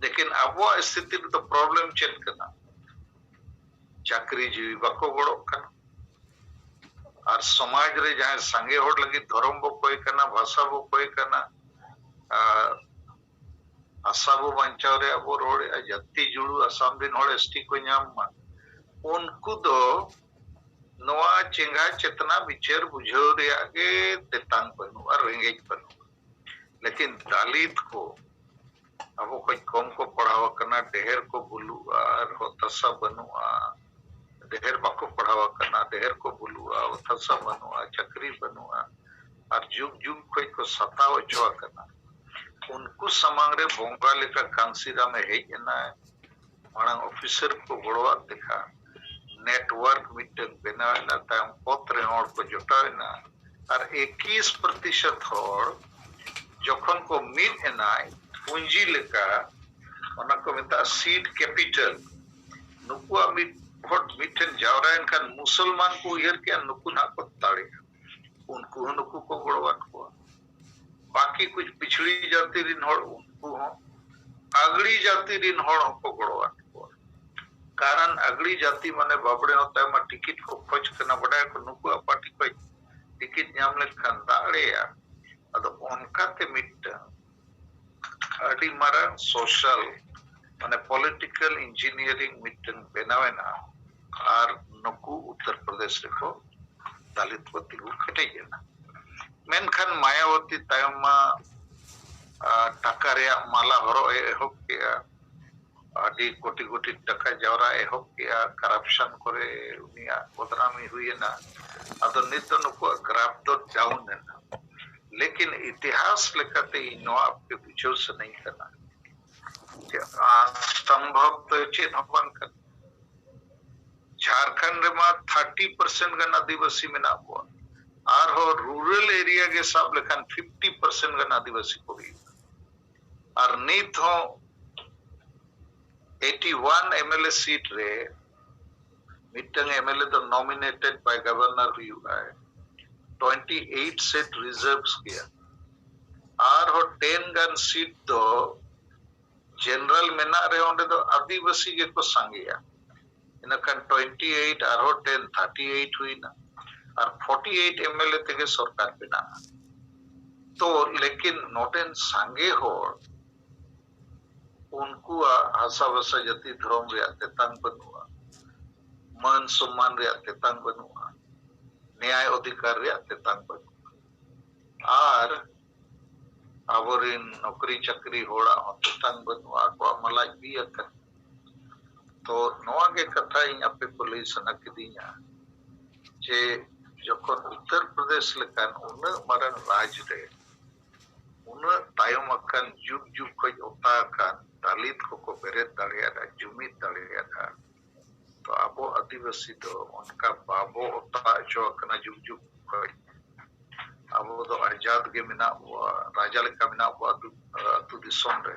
ᱞᱮᱠᱤᱱ ᱟᱵᱚᱣᱟᱜ ᱥᱛᱷᱤᱛᱤ ᱨᱮᱫᱚ ᱯᱨᱚᱵᱞᱮᱢ ᱪᱮᱫ ᱠᱟᱱᱟ? ᱪᱟᱹᱠᱨᱤ ᱡᱤᱣᱤ ᱵᱟᱠᱚ ᱜᱚᱲᱚᱜ ᱠᱟᱱᱟ᱾ ᱟᱨ ᱥᱚᱢᱟᱡᱽ ᱨᱮ ᱡᱟᱦᱟᱸᱭ ᱥᱟᱸᱜᱮ ᱦᱚᱲ ᱞᱟᱹᱜᱤᱫ ᱫᱷᱚᱨᱚᱢ ᱵᱚ ᱠᱚᱭ ᱠᱟᱱᱟ, ᱵᱷᱟᱥᱟ ᱵᱚ ᱠᱚᱭ ᱠᱟᱱᱟ, ᱟᱨ ᱵᱷᱟᱥᱟ ᱵᱚ ᱵᱟᱧᱪᱟᱣ ᱨᱮᱭᱟᱜ ᱵᱚ ᱨᱚᱲᱮᱜᱼᱟ, ᱡᱟᱹᱛᱤ ᱡᱩᱲᱩ ᱟᱥᱟᱢ ᱨᱮᱱ ᱦᱚᱲ ᱮᱥᱴᱤ ᱠᱚ ᱧᱟᱢ ᱢᱟ, ᱩᱱᱠᱩ ᱫᱚ ᱱᱚᱣᱟ ᱪᱮᱸᱜᱷᱟ ᱪᱮᱛᱱᱟ ᱵᱤᱪᱟᱹᱨ ᱵᱩᱡᱷᱟᱹᱣ ᱨᱮᱭᱟᱜ ᱜᱮ ᱛᱮᱛᱟᱝ ᱵᱟᱹᱱᱩᱜᱼᱟ, ᱨᱮᱸᱜᱮᱡ ᱵᱟᱹᱱᱩᱜᱼᱟ᱾ ᱞᱮᱠᱤᱱ ᱫᱟᱞᱤᱛ ᱠᱚ ᱟᱵᱚ ᱠᱷᱚᱡ ᱠᱚᱢ ᱠᱚ ᱯᱟᱲᱦᱟᱣ ᱟᱠᱟᱱᱟ, ᱰᱷᱮᱨ ᱠᱚ ᱵᱩᱞᱩᱜᱼᱟ, ᱟᱨ ᱦᱚᱛᱟᱥᱟ ᱵᱟᱹᱱᱩᱜᱼᱟ, ᱰᱷᱮᱨ ᱵᱟᱠᱚ ᱯᱟᱲᱦᱟᱣ ᱟᱠᱟᱱᱟ, ᱰᱷᱮᱨ ᱠᱚ ᱵᱩᱞᱩᱜᱼᱟ, ᱦᱚᱛᱟᱥᱟ ᱵᱟᱹᱱᱩᱜᱼᱟ, ᱪᱟᱹᱠᱨᱤ ᱵᱟᱹᱱᱩᱜᱼᱟ, ᱟᱨ ᱡᱩᱜᱽ ᱡᱩᱜᱽ ᱠᱷᱚᱡ ᱠᱚ ᱥᱟᱛᱟᱣ ᱦᱚᱪᱚ ᱟᱠᱟᱱᱟ᱾ ᱩᱱᱠᱩ ᱥᱟᱢᱟᱝ ᱨᱮ ᱵᱚᱸᱜᱟ ᱞᱮᱠᱟ ᱠᱟᱱᱥᱤᱨᱟᱢ ᱮ ᱦᱮᱡ ᱮᱱᱟᱭ, ᱢᱟᱲᱟᱝ ᱚᱯᱷᱤᱥᱟᱨ ᱠᱚ ᱜᱚᱲᱚᱣᱟᱫ ᱛᱮ ᱠᱷᱟᱱ ᱱᱮᱴᱣᱟᱨᱠ ᱢᱤᱫᱴᱟᱝ ᱵᱮᱱᱟᱣ ᱮᱱᱟ, ᱛᱟᱭᱚᱢ ᱯᱚᱫᱽ ᱨᱮ ᱦᱚᱲ ᱠᱚ ᱡᱚᱴᱟᱣ ᱮᱱᱟ, ᱟᱨ ᱮᱠᱤᱥ ᱯᱨᱚᱛᱤᱥᱚᱛ ᱦᱚᱲ ᱡᱚᱠᱷᱚᱱ ᱠᱚ ᱢᱤᱫ ᱮᱱᱟ ᱯᱩᱸᱡᱤ ᱞᱮᱠᱟ, ᱚᱱᱟ ᱠᱚ ᱢᱮᱛᱟᱜᱼᱟ ᱥᱤᱰ ᱠᱮᱯᱤᱴᱟᱞ᱾ ᱱᱩᱠᱩᱣᱟᱜ ᱢᱤᱫ ᱦᱚᱲ ᱢᱤᱫᱴᱷᱮᱱ ᱡᱟᱣᱨᱟᱭᱮᱱ ᱠᱷᱟᱱ ᱢᱩᱥᱚᱞᱢᱟᱱ ᱠᱚ ᱩᱭᱦᱟᱹᱨ ᱠᱮᱜᱼᱟ ᱱᱩᱠᱩ ᱱᱟᱦᱟᱜ ᱠᱚ ᱫᱟᱲᱮᱭᱟᱜᱼᱟ, ᱩᱱᱠᱩ ᱦᱚᱸ ᱱᱩᱠᱩ ᱠᱚ ᱜᱚᱲᱚᱣᱟᱫ ᱠᱚᱣᱟ᱾ ᱵᱟᱹᱠᱤ ᱠᱩᱪ ᱯᱤᱪᱷᱲᱤ ᱡᱟᱹᱛᱤ ᱨᱤᱱ ᱦᱚᱲ ᱩᱱᱠᱩ ᱦᱚᱸ, ᱟᱜᱽᱲᱤ ᱡᱟᱹᱛᱤ ᱨᱤᱱ ᱦᱚᱲ ᱦᱚᱸᱠᱚ ᱜᱚᱲᱚᱣᱟᱫ ᱠᱚᱣᱟ᱾ ᱠᱟᱨᱚᱱ ᱟᱜᱽᱲᱤ ᱡᱟᱹᱛᱤ ᱢᱟᱱᱮ ᱵᱟᱵᱲᱮ ᱦᱚᱸ ᱛᱟᱭᱢᱟ ᱴᱤᱠᱤᱴ ᱠᱚ ᱠᱷᱚᱡᱽ ᱠᱟᱱᱟ, ᱵᱟᱰᱟᱭᱟᱠᱚ ᱱᱩᱠᱩᱣᱟᱜ ᱯᱟᱨᱴᱤ ᱠᱷᱚᱡ ᱴᱤᱠᱤᱴ ᱧᱟᱢ ᱞᱮᱱᱠᱷᱟᱱ ᱫᱟᱲᱮᱭᱟᱜᱼᱟ᱾ ᱟᱫᱚ ᱚᱱᱠᱟᱛᱮ ᱢᱤᱫᱴᱟᱝ ᱟᱹᱰᱤ ᱢᱟᱨᱟᱝ ᱥᱳᱥᱟᱞ ᱢᱟᱱᱮ ᱯᱚᱞᱤᱴᱤᱠᱟᱞ ᱤᱧᱡᱤᱱᱤᱭᱟᱨᱤᱝ ᱢᱤᱫᱴᱟᱝ ᱵᱮᱱᱟᱣ ᱮᱱᱟ, ᱟᱨ ᱱᱩᱠᱩ ᱩᱛᱛᱚᱨ ᱯᱨᱚᱫᱮᱥ ᱨᱮᱠᱚ ᱫᱟᱞᱤᱛ ᱠᱚ ᱛᱤᱸᱜᱩ ᱠᱮᱴᱮᱡ ᱮᱱᱟ᱾ ᱢᱮᱱᱠᱷᱟᱱ ᱢᱟᱭᱟᱵᱚᱛᱤ ᱛᱟᱭᱚᱢ ᱢᱟ ᱟᱨ ᱴᱟᱠᱟ ᱨᱮᱭᱟᱜ ᱢᱟᱞᱟ ᱦᱚᱨᱚᱜ ᱮ ᱮᱦᱚᱵ ᱠᱮᱜᱼᱟ, ᱟᱹᱰᱤ ᱠᱳᱴᱤ ᱠᱳᱴᱤ ᱴᱟᱠᱟ ᱡᱟᱣᱨᱟ ᱮᱦᱚᱵ ᱠᱮᱜᱼᱟ, ᱠᱟᱨᱟᱯᱥᱚᱱ ᱠᱚᱨᱮ ᱩᱱᱤᱭᱟᱜ ᱵᱚᱫᱱᱟᱢᱤ ᱦᱩᱭᱮᱱᱟ᱾ ᱟᱫᱚ ᱱᱤᱛ ᱫᱚ ᱱᱩᱠᱩᱣᱟᱜ ᱜᱨᱟᱯᱷ ᱫᱚ ᱰᱟᱣᱩᱱ ᱮᱱᱟ᱾ ᱞᱮᱠᱤᱱ ᱤᱛᱤᱦᱟᱥ ᱞᱮᱠᱟᱛᱮ ᱤᱧ ᱱᱚᱣᱟ ᱟᱯᱮ ᱵᱩᱡᱷᱟᱹᱣ ᱥᱟᱱᱟᱧ ᱠᱟᱱᱟ ᱡᱮ ᱚᱥᱚᱢᱵᱷᱚᱵ ᱫᱚ ᱪᱮᱫ ᱦᱚᱸ ᱵᱟᱝ ᱠᱟᱱᱟ᱾ ᱡᱷᱟᱲᱠᱷᱚᱸᱰ ᱨᱮᱢᱟ ᱛᱷᱟᱨᱴᱤ ᱯᱟᱨᱥᱮᱱᱴ ᱜᱟᱱ ᱟᱹᱫᱤᱵᱟᱹᱥᱤ ᱢᱮᱱᱟᱜ ᱠᱚᱣᱟ, ᱟᱨᱦᱚᱸ ᱨᱩᱨᱟᱞ ᱮᱨᱤᱭᱟ ᱜᱮ ᱥᱟᱵ ᱞᱮᱠᱷᱟᱱ ᱯᱷᱤᱯᱴᱤ ᱯᱟᱨᱥᱮᱱᱴ ᱜᱟᱱ ᱟᱹᱫᱤᱵᱟᱹᱥᱤ ᱠᱚ ᱦᱩᱭᱩᱜᱼᱟ᱾ ᱟᱨ ᱱᱤᱛ ᱦᱚᱸ eighty one M L A seat ᱨᱮ ᱢᱤᱫᱴᱟᱝ ᱮᱢ ᱮᱞ ᱮ ᱫᱚ ᱱᱚᱢᱤᱱᱮᱴᱮᱰ ᱵᱟᱭ ᱜᱚᱵᱷᱚᱨᱱᱚᱨ ᱦᱩᱭᱩᱜᱼᱟᱭ, ᱴᱩᱭᱮᱱᱴᱤ ᱮᱭᱤᱴ ᱥᱤᱴ ᱨᱤᱡᱟᱨᱵᱷᱥ ᱜᱮᱭᱟ᱾ ᱟᱨᱦᱚᱸ ᱴᱮᱱ ᱜᱟᱱ ᱥᱤᱴ ᱫᱚ ᱡᱮᱱᱟᱨᱮᱞ ᱢᱮᱱᱟᱜ ᱨᱮ ᱚᱸᱰᱮ ᱫᱚ ᱟᱹᱫᱤᱵᱟᱹᱥᱤ ᱜᱮᱠᱚ ᱥᱟᱸᱜᱮᱭᱟ᱾ ᱤᱱᱟᱹᱠᱷᱟᱱ ᱴᱩᱭᱮᱱᱴᱤ ᱮᱭᱤᱴ ᱟᱨᱦᱚᱸ ᱴᱮᱱ, ᱛᱷᱟᱨᱴᱤ ᱮᱭᱤᱴ ᱦᱩᱭᱱᱟ, ᱟᱨ forty eight M L A ᱛᱮᱜᱮ ᱥᱚᱨᱠᱟᱨ ᱵᱮᱱᱟᱜᱼᱟ᱾ ᱛᱚ ᱞᱮᱠᱤᱱ ᱱᱚᱰᱮᱱ ᱥᱟᱸᱜᱮ ᱦᱚᱲ ᱩᱱᱠᱩᱣᱟᱜ ᱦᱟᱥᱟ ᱵᱷᱟᱥᱟ ᱡᱟᱹᱛᱤ ᱫᱷᱚᱨᱚᱢ ᱨᱮᱭᱟᱜ ᱛᱮᱛᱟᱝ ᱵᱟᱹᱱᱩᱜᱼᱟ, ᱢᱟᱹᱱ ᱥᱚᱢᱢᱟᱱ ᱨᱮᱭᱟᱜ ᱛᱮᱛᱟᱝ ᱵᱟᱹᱱᱩᱜᱼᱟ, ᱱᱮᱭᱟᱭ ᱚᱫᱷᱤᱠᱟᱨ ᱨᱮᱭᱟᱜ ᱛᱮᱛᱟᱝ ᱵᱟᱹᱱᱩᱜᱼᱟ᱾ ᱟᱨ ᱟᱵᱚᱨᱤᱱ ᱱᱚᱠᱨᱤ ᱪᱟᱹᱠᱨᱤ ᱦᱚᱲᱟᱜ ᱦᱚᱸ ᱛᱮᱛᱟᱝ ᱵᱟᱹᱱᱩᱜᱼᱟ, ᱟᱠᱚᱣᱟᱜ ᱢᱟ ᱞᱟᱡ ᱵᱤ ᱟᱠᱟᱱ᱾ ᱛᱚ ᱱᱚᱣᱟ ᱜᱮ ᱠᱟᱛᱷᱟ ᱤᱧ ᱟᱯᱮ ᱠᱚ ᱞᱟᱹᱭ ᱥᱟᱱᱟ ᱠᱤᱫᱤᱧᱟ ᱡᱮ ᱡᱚᱠᱷᱚᱱ ᱩᱛᱛᱚᱨ ᱯᱨᱚᱫᱮᱥ ᱞᱮᱠᱟᱱ ᱩᱱᱟᱹᱜ ᱢᱟᱨᱟᱝ ᱨᱟᱡᱽ ᱨᱮ ᱩᱱᱟᱹᱜ ᱛᱟᱭᱚᱢ ᱟᱠᱟᱱ ᱡᱩᱜᱽ ᱡᱩᱜᱽ ᱠᱷᱚᱱ ᱚᱛᱟ ᱟᱠᱟᱱ ᱫᱟᱞᱤᱛ ᱠᱚᱠᱚ ᱵᱮᱨᱮᱫ ᱫᱟᱲᱮᱭᱟᱫᱟ, ᱡᱩᱢᱤᱫ ᱫᱟᱲᱮᱭᱟᱫᱟ, ᱛᱚ ᱟᱵᱚ ᱟᱹᱫᱤᱵᱟᱹᱥᱤ ᱫᱚ ᱚᱱᱠᱟ ᱵᱟᱵᱚ ᱚᱛᱟ ᱦᱚᱪᱚ ᱟᱠᱟᱱᱟ ᱡᱩᱜᱽ ᱡᱩᱜᱽ ᱠᱷᱚᱱ᱾ ᱟᱵᱚ ᱫᱚ ᱟᱡᱟᱫ ᱜᱮ ᱢᱮᱱᱟᱜ ᱵᱚᱣᱟ, ᱨᱟᱡᱟ ᱞᱮᱠᱟ ᱢᱮᱱᱟᱜ ᱵᱚᱣᱟ ᱟᱹᱛᱩ, ᱟᱹᱛᱩ ᱫᱤᱥᱚᱢ ᱨᱮ,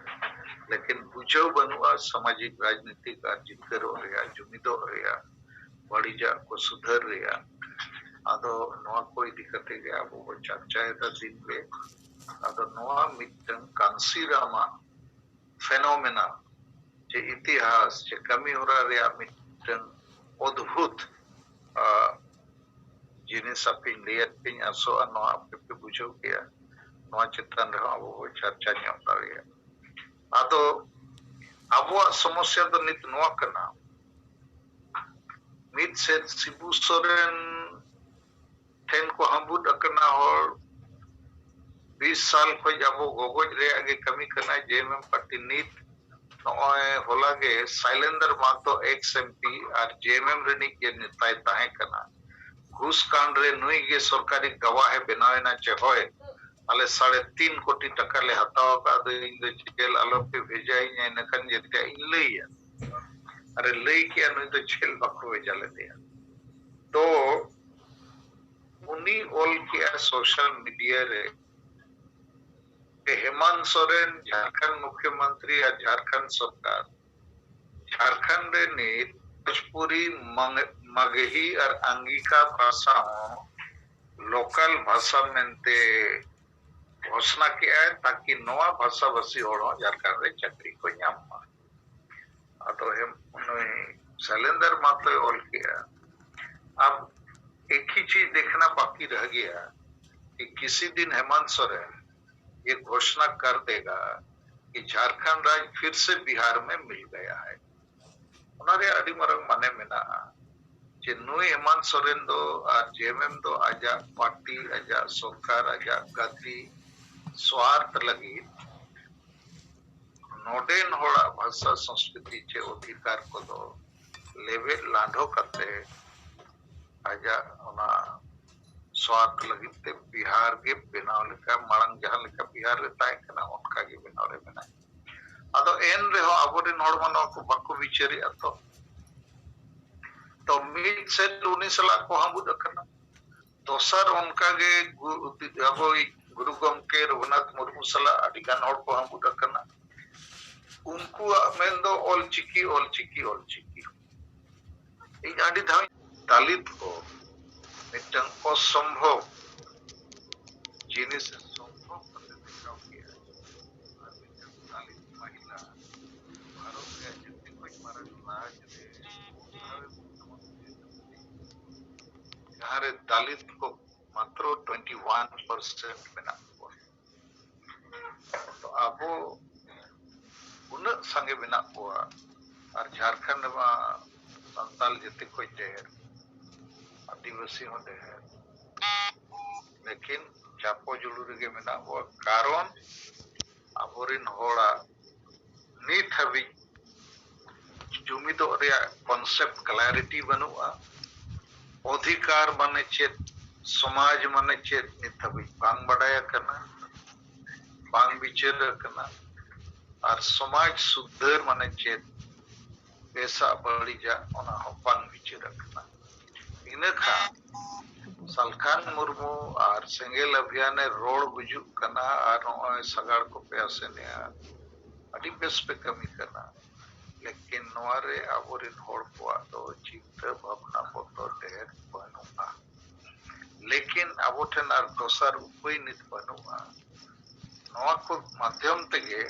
ᱞᱮᱠᱤᱱ ᱵᱩᱡᱷᱟᱹᱣ ᱵᱟᱹᱱᱩᱜᱼᱟ ᱥᱟᱢᱟᱡᱤᱠ, ᱨᱟᱡᱽᱱᱤᱛᱤᱠ ᱟᱨ ᱡᱤᱛᱠᱟᱹᱨᱚᱜ ᱨᱮᱭᱟᱜ, ᱡᱩᱢᱤᱫᱚᱜ ᱨᱮᱭᱟᱜ, ᱵᱟᱹᱲᱤᱡᱟᱜ ᱠᱚ ᱥᱩᱫᱷᱟᱹᱨ ᱨᱮᱭᱟᱜ᱾ ᱟᱫᱚ ᱱᱚᱣᱟ ᱠᱚ ᱤᱫᱤ ᱠᱟᱛᱮ ᱜᱮ ᱟᱵᱚ ᱵᱚ ᱪᱟᱨᱪᱟᱭᱮᱫᱟ ᱫᱤᱱ ᱜᱮ᱾ ᱟᱫᱚ ᱱᱚᱣᱟ ᱢᱤᱫᱴᱟᱝ ᱠᱟᱱᱥᱤᱨᱟᱢᱟᱜ ᱯᱷᱮᱱᱳᱢᱮᱱᱟ ᱪᱮ ᱤᱛᱤᱦᱟᱥ ᱪᱮ ᱠᱟᱹᱢᱤ ᱦᱚᱨᱟ ᱨᱮᱭᱟᱜ ᱢᱤᱫᱴᱟᱝ ᱚᱫᱵᱷᱩᱛ, ᱟ, ᱡᱤᱱᱤᱥ ᱟᱯᱮᱧ ᱞᱟᱹᱭᱟᱫ ᱯᱮᱧ ᱟᱥᱚᱜᱼᱟ ᱱᱚᱣᱟ ᱟᱯᱮ ᱯᱮ ᱵᱩᱡᱷᱟᱹᱣ ᱠᱮᱭᱟ᱾ ᱱᱚᱣᱟ ᱪᱮᱛᱟᱱ ᱨᱮᱦᱚᱸ ᱟᱵᱚ ᱵᱚ ᱪᱟᱨᱪᱟ ᱧᱚᱜ ᱫᱟᱲᱮᱭᱟᱜᱼᱟ᱾ ᱟᱫᱚ ᱟᱵᱚᱣᱟᱜ ᱥᱚᱢᱚᱥᱥᱟ ᱫᱚ ᱱᱤᱛ ᱱᱚᱣᱟ ᱠᱟᱱᱟ, ᱢᱤᱫ ᱥᱮᱫ ᱥᱤᱵᱩ ᱥᱚᱨᱮᱱ ᱴᱷᱮᱱ ᱠᱚ ᱦᱟᱹᱵᱩᱫ ᱟᱠᱟᱱᱟ ᱦᱚᱲ, ᱵᱤᱥ ᱥᱟᱞ ᱠᱷᱚᱱ ᱟᱵᱚ ᱜᱚᱜᱚᱡ ᱨᱮᱭᱟᱜ ᱜᱮ ᱠᱟᱹᱢᱤ ᱠᱟᱱᱟ ᱡᱮ ᱮᱢ ᱮᱢ ᱯᱟᱨᱴᱤ᱾ ᱱᱤᱛ ᱱᱚᱜᱼᱚᱭ ᱦᱚᱞᱟ ᱜᱮ ᱥᱟᱭᱞᱮᱱᱫᱨ ᱢᱟᱦᱟᱛᱚ ᱮᱠᱥ ᱮᱢ ᱯᱤ ᱟᱨ ᱡᱮ ᱮᱢ ᱮᱢ ᱨᱤᱱᱤᱡ ᱜᱮ ᱱᱮᱛᱟᱭ ᱛᱟᱦᱮᱸ ᱠᱟᱱᱟ, ᱜᱷᱩᱥ ᱠᱟᱸᱰ ᱨᱮ ᱱᱩᱭ ᱜᱮ ᱥᱚᱨᱠᱟᱨᱤ ᱜᱟᱣᱟᱦᱮ ᱵᱮᱱᱟᱣ ᱮᱱᱟ ᱪᱮ ᱦᱳᱭ, ᱟᱞᱮ ᱥᱟᱲᱮ ᱛᱤᱱ ᱠᱳᱴᱤ ᱴᱟᱠᱟ ᱞᱮ ᱦᱟᱛᱟᱣ ᱟᱠᱟᱫ, ᱟᱫᱚ ᱤᱧ ᱫᱚ ᱡᱮᱞ ᱟᱞᱚ ᱯᱮ ᱵᱷᱮᱡᱟᱭᱤᱧᱟ, ᱤᱱᱟᱹ ᱠᱷᱟᱱ ᱡᱮᱛᱮᱭᱟᱜ ᱤᱧ ᱞᱟᱹᱭᱟ᱾ ᱟᱨᱮ ᱞᱟᱹᱭ ᱠᱮᱜᱼᱟ, ᱱᱩᱭ ᱫᱚ ᱡᱮᱞ ᱵᱟᱠᱚ ᱵᱷᱮᱡᱟ ᱞᱮᱫᱮᱭᱟ᱾ ᱛᱚ ᱩᱱᱤ ᱚᱞ ᱠᱮᱜᱼᱟ ᱥᱳᱥᱟᱞ ᱢᱤᱰᱤᱭᱟ ᱨᱮ, ᱦᱮᱢᱟᱱᱛ ᱥᱚᱨᱮᱱ ᱡᱷᱟᱲᱠᱷᱚᱸᱰ ᱢᱩᱠᱷᱭᱚᱢᱚᱱᱛᱨᱤ ᱟᱨ ᱡᱷᱟᱲᱠᱷᱚᱸᱰ ᱥᱚᱨᱠᱟᱨ ᱡᱷᱟᱲᱠᱷᱚᱸᱰ ᱨᱮ ᱱᱤᱛ ᱵᱷᱳᱡᱽᱯᱩᱨᱤ, ᱢᱟᱜ-, ᱢᱟᱜᱦᱤ ᱟᱨ ᱟᱝᱜᱤᱠᱟ ᱵᱷᱟᱥᱟ ᱦᱚᱸ ᱞᱳᱠᱟᱞ ᱵᱷᱟᱥᱟ ᱢᱮᱱᱛᱮ ᱜᱷᱳᱥᱱᱟ ᱠᱮᱜᱼᱟᱭ, ᱛᱟᱠᱤ ᱱᱚᱣᱟ ᱵᱷᱟᱥᱟᱵᱷᱟᱥᱤ ᱦᱚᱲ ᱦᱚᱸ ᱡᱷᱟᱲᱠᱷᱚᱸᱰ ᱨᱮ ᱪᱟᱹᱠᱨᱤ ᱠᱚ ᱧᱟᱢ ᱢᱟ᱾ ᱟᱫᱚ ᱮᱢ, ᱱᱩᱭ ᱥᱟᱭᱞᱮᱱᱫᱟᱨ ᱢᱟᱦᱟᱛᱚᱭ ᱚᱞ ᱠᱮᱜᱼᱟ, ᱟᱵ ᱮᱠ ᱦᱤ ᱪᱤᱡᱽ ᱫᱮᱠᱷᱱᱟ ᱵᱟᱠᱤ ᱨᱟᱦ ᱜᱮᱭᱟ ᱠᱤ ᱠᱤᱥᱤ ᱫᱤᱱ ᱦᱮᱢᱟᱱᱛ ᱥᱚᱨᱮᱱ ᱭᱮ ᱜᱷᱳᱥᱱᱟ ᱠᱟᱨ ᱫᱮᱜᱟ ᱠᱤ ᱡᱷᱟᱨᱠᱷᱚᱸᱰ ᱨᱟᱡᱽ ᱯᱷᱤᱨ ᱥᱮ ᱵᱤᱦᱟᱨ ᱢᱮ ᱢᱤᱞ ᱜᱟᱭᱟ ᱦᱟᱭ᱾ ᱚᱱᱟ ᱨᱮᱭᱟᱜ ᱟᱹᱰᱤ ᱢᱟᱨᱟᱝ ᱢᱟᱱᱮ ᱢᱮᱱᱟᱜᱼᱟ ᱡᱮ ᱱᱩᱭ ᱦᱮᱢᱟᱱᱛ ᱥᱚᱨᱮᱱ ᱫᱚ ᱟᱨ ᱡᱮ ᱮᱢ ᱮᱢ ᱫᱚ ᱟᱡᱟᱜ ᱯᱟᱨᱴᱤ, ᱟᱡᱟᱜ ᱥᱚᱨᱠᱟᱨ, ᱟᱡᱟᱜ ᱜᱟᱛᱮ ᱥᱣᱟᱨᱛᱷ ᱞᱟᱹᱜᱤᱫ ᱱᱚᱰᱮᱱ ᱦᱚᱲᱟᱜ ᱵᱷᱟᱥᱟ, ᱥᱚᱝᱥᱠᱨᱤᱛᱤ ᱪᱮ ᱚᱫᱷᱤᱠᱟᱨ ᱠᱚᱫᱚ ᱞᱮᱵᱮᱫ ᱞᱟᱸᱰᱷᱚ ᱠᱟᱛᱮ ᱟᱡᱟᱜ ᱚᱱᱟ ᱥᱣᱟᱨᱛᱷ ᱞᱟᱹᱜᱤᱫ ᱛᱮ ᱵᱤᱦᱟᱨ ᱜᱮ ᱵᱮᱱᱟᱣ ᱞᱮᱠᱟ, ᱢᱟᱲᱟᱝ ᱡᱟᱦᱟᱸ ᱞᱮᱠᱟ ᱵᱤᱦᱟᱨ ᱨᱮ ᱛᱟᱦᱮᱸ ᱠᱟᱱᱟ, ᱚᱱᱠᱟ ᱜᱮ ᱵᱮᱱᱟᱣ ᱨᱮ ᱢᱮᱱᱟᱜᱼᱟ᱾ ᱟᱫᱚ ᱮᱱ ᱨᱮᱦᱚᱸ ᱟᱵᱚᱨᱮᱱ ᱦᱚᱲ ᱢᱟ ᱱᱚᱣᱟ ᱠᱚ ᱵᱟᱠᱚ ᱵᱤᱪᱟᱹᱨᱮᱜᱼᱟ᱾ ᱛᱚ, ᱛᱚ ᱢᱤᱫ ᱥᱮᱫ ᱩᱱᱤ ᱥᱟᱞᱟᱜ ᱠᱚ ᱦᱟᱸᱵᱩᱫ ᱟᱠᱟᱱᱟ, ᱫᱚᱥᱟᱨ ᱚᱱᱠᱟᱜᱮ ᱜᱩ-, ᱟᱵᱚᱭᱤᱡ ᱜᱩᱨᱩ ᱜᱚᱢᱠᱮ ᱨᱚᱜᱷᱩᱱᱟᱛᱷ ᱢᱩᱨᱢᱩ ᱥᱟᱞᱟᱜ ᱟᱹᱰᱤ ᱜᱟᱱ ᱦᱚᱲ ᱠᱚ ᱦᱟᱸᱵᱩᱫ ᱟᱠᱟᱱᱟ᱾ ᱩᱱᱠᱩᱣᱟᱜ ᱢᱮᱱ ᱫᱚ ᱚᱞᱪᱤᱠᱤ, ᱚᱞᱪᱤᱠᱤ, ᱚᱞᱪᱤᱠᱤ᱾ ᱤᱧ ᱟᱹᱰᱤ ᱫᱷᱟᱣ ᱫᱟᱞᱤᱛ ᱠᱚ ᱢᱤᱫᱴᱟᱝ ᱚᱥᱚᱢᱵᱷᱚᱵ ᱡᱤᱱᱤᱥ ᱥᱚᱢᱵᱷᱚᱵ ᱠᱟᱛᱮ ᱫᱮᱠᱷᱟᱣ ᱠᱮᱜᱼᱟ᱾ ᱟᱨ ᱢᱤᱫᱴᱟᱝ ᱫᱟᱞᱤᱛ ᱢᱟᱦᱤᱞᱟ ᱵᱷᱟᱨᱚᱛ ᱨᱮᱭᱟᱜ ᱡᱚᱛᱚ ᱠᱷᱚᱱ ᱢᱟᱨᱟᱝ ᱨᱟᱡᱽ ᱨᱮ ᱡᱟᱦᱟᱸ ᱨᱮ ᱫᱟᱞᱤᱛ ᱠᱚ ᱢᱟᱛᱨᱚ ᱴᱩᱭᱮᱱᱴᱤ ᱳᱣᱟᱱ ᱯᱟᱨᱥᱮᱱᱴ ᱢᱮᱱᱟᱜ ᱠᱚᱣᱟ᱾ ᱛᱚ ᱟᱵᱚ ᱩᱱᱟᱹᱜ ᱥᱟᱸᱜᱮ ᱢᱮᱱᱟᱜ ᱠᱚᱣᱟ, ᱟᱨ ᱡᱷᱟᱲᱠᱷᱚᱸᱰ ᱨᱮᱢᱟ ᱥᱟᱱᱛᱟᱞ ᱡᱟᱹᱛᱤ ᱠᱷᱚᱱ ᱰᱷᱮᱨ, ᱟᱹᱫᱤᱵᱟᱹᱥᱤ ᱦᱚᱸ ᱰᱷᱮᱨ, ᱞᱮᱠᱤᱱ ᱪᱟᱯᱚ ᱡᱩᱲᱩ ᱨᱮᱜᱮ ᱢᱮᱱᱟᱜ ᱠᱚᱣᱟ᱾ ᱠᱟᱨᱚᱱ ᱟᱵᱚᱨᱮᱱ ᱦᱚᱲᱟᱜ ᱱᱤᱛ ᱦᱟᱹᱵᱤᱡ ᱡᱩᱢᱤᱫᱚᱜ ᱨᱮᱭᱟᱜ ᱠᱚᱱᱥᱮᱯᱴ ᱠᱞᱟᱨᱤᱴᱤ ᱵᱟᱹᱱᱩᱜᱼᱟ᱾ ᱚᱫᱷᱤᱠᱟᱨ ᱢᱟᱱᱮ ᱪᱮᱫ, ᱥᱚᱢᱟᱡᱽ ᱢᱟᱱᱮ ᱪᱮᱫ, ᱱᱤᱛ ᱦᱟᱹᱵᱤᱡ ᱵᱟᱝ ᱵᱟᱰᱟᱭ ᱟᱠᱟᱱᱟ, ᱵᱟᱝ ᱵᱤᱪᱟᱹᱨ ᱟᱠᱟᱱᱟ᱾ ᱟᱨ ᱥᱚᱢᱟᱡᱽ ᱥᱩᱫᱷᱟᱹᱨ ᱢᱟᱱᱮ ᱪᱮᱫ, ᱵᱮᱥᱟᱜ ᱵᱟᱹᱲᱤᱡᱟᱜ, ᱚᱱᱟ ᱦᱚᱸ ᱵᱟᱝ ᱵᱤᱪᱟᱹᱨ ᱟᱠᱟᱱᱟ᱾ ᱤᱱᱟᱹ ᱠᱷᱟᱱ ᱥᱟᱞᱠᱷᱟᱱ ᱢᱩᱨᱢᱩ ᱟᱨ ᱥᱮᱸᱜᱮᱞ ᱚᱵᱷᱤᱭᱟᱱᱮ ᱨᱚᱲ ᱜᱩᱡᱩᱜ ᱠᱟᱱᱟ ᱟᱨ ᱱᱚᱜᱼᱚᱭ ᱥᱟᱜᱟᱲ ᱠᱚᱯᱮ ᱟᱥᱮᱱᱮᱜᱼᱟ, ᱟᱹᱰᱤ ᱵᱮᱥ ᱯᱮ ᱠᱟᱹᱢᱤ ᱠᱟᱱᱟ᱾ ᱞᱮᱠᱤᱱ ᱱᱚᱣᱟ ᱨᱮ ᱟᱵᱚᱨᱮᱱ ᱦᱚᱲ ᱠᱚᱣᱟᱜ ᱫᱚ ᱪᱤᱱᱛᱟᱹ ᱵᱷᱟᱵᱽᱱᱟ ᱵᱚᱫᱚᱞ ᱰᱷᱮᱨ ᱵᱟᱹᱱᱩᱜᱼᱟ᱾ ᱞᱮᱠᱤᱱ ᱟᱵᱚ ᱴᱷᱮᱱ ᱟᱨ ᱫᱚᱥᱟᱨ ᱩᱯᱟᱹᱭ ᱱᱤᱛ ᱵᱟᱹᱱᱩᱜᱼᱟ᱾ ᱱᱚᱣᱟ ᱠᱚ ᱢᱟᱫᱽᱫᱷᱚᱢ ᱛᱮᱜᱮ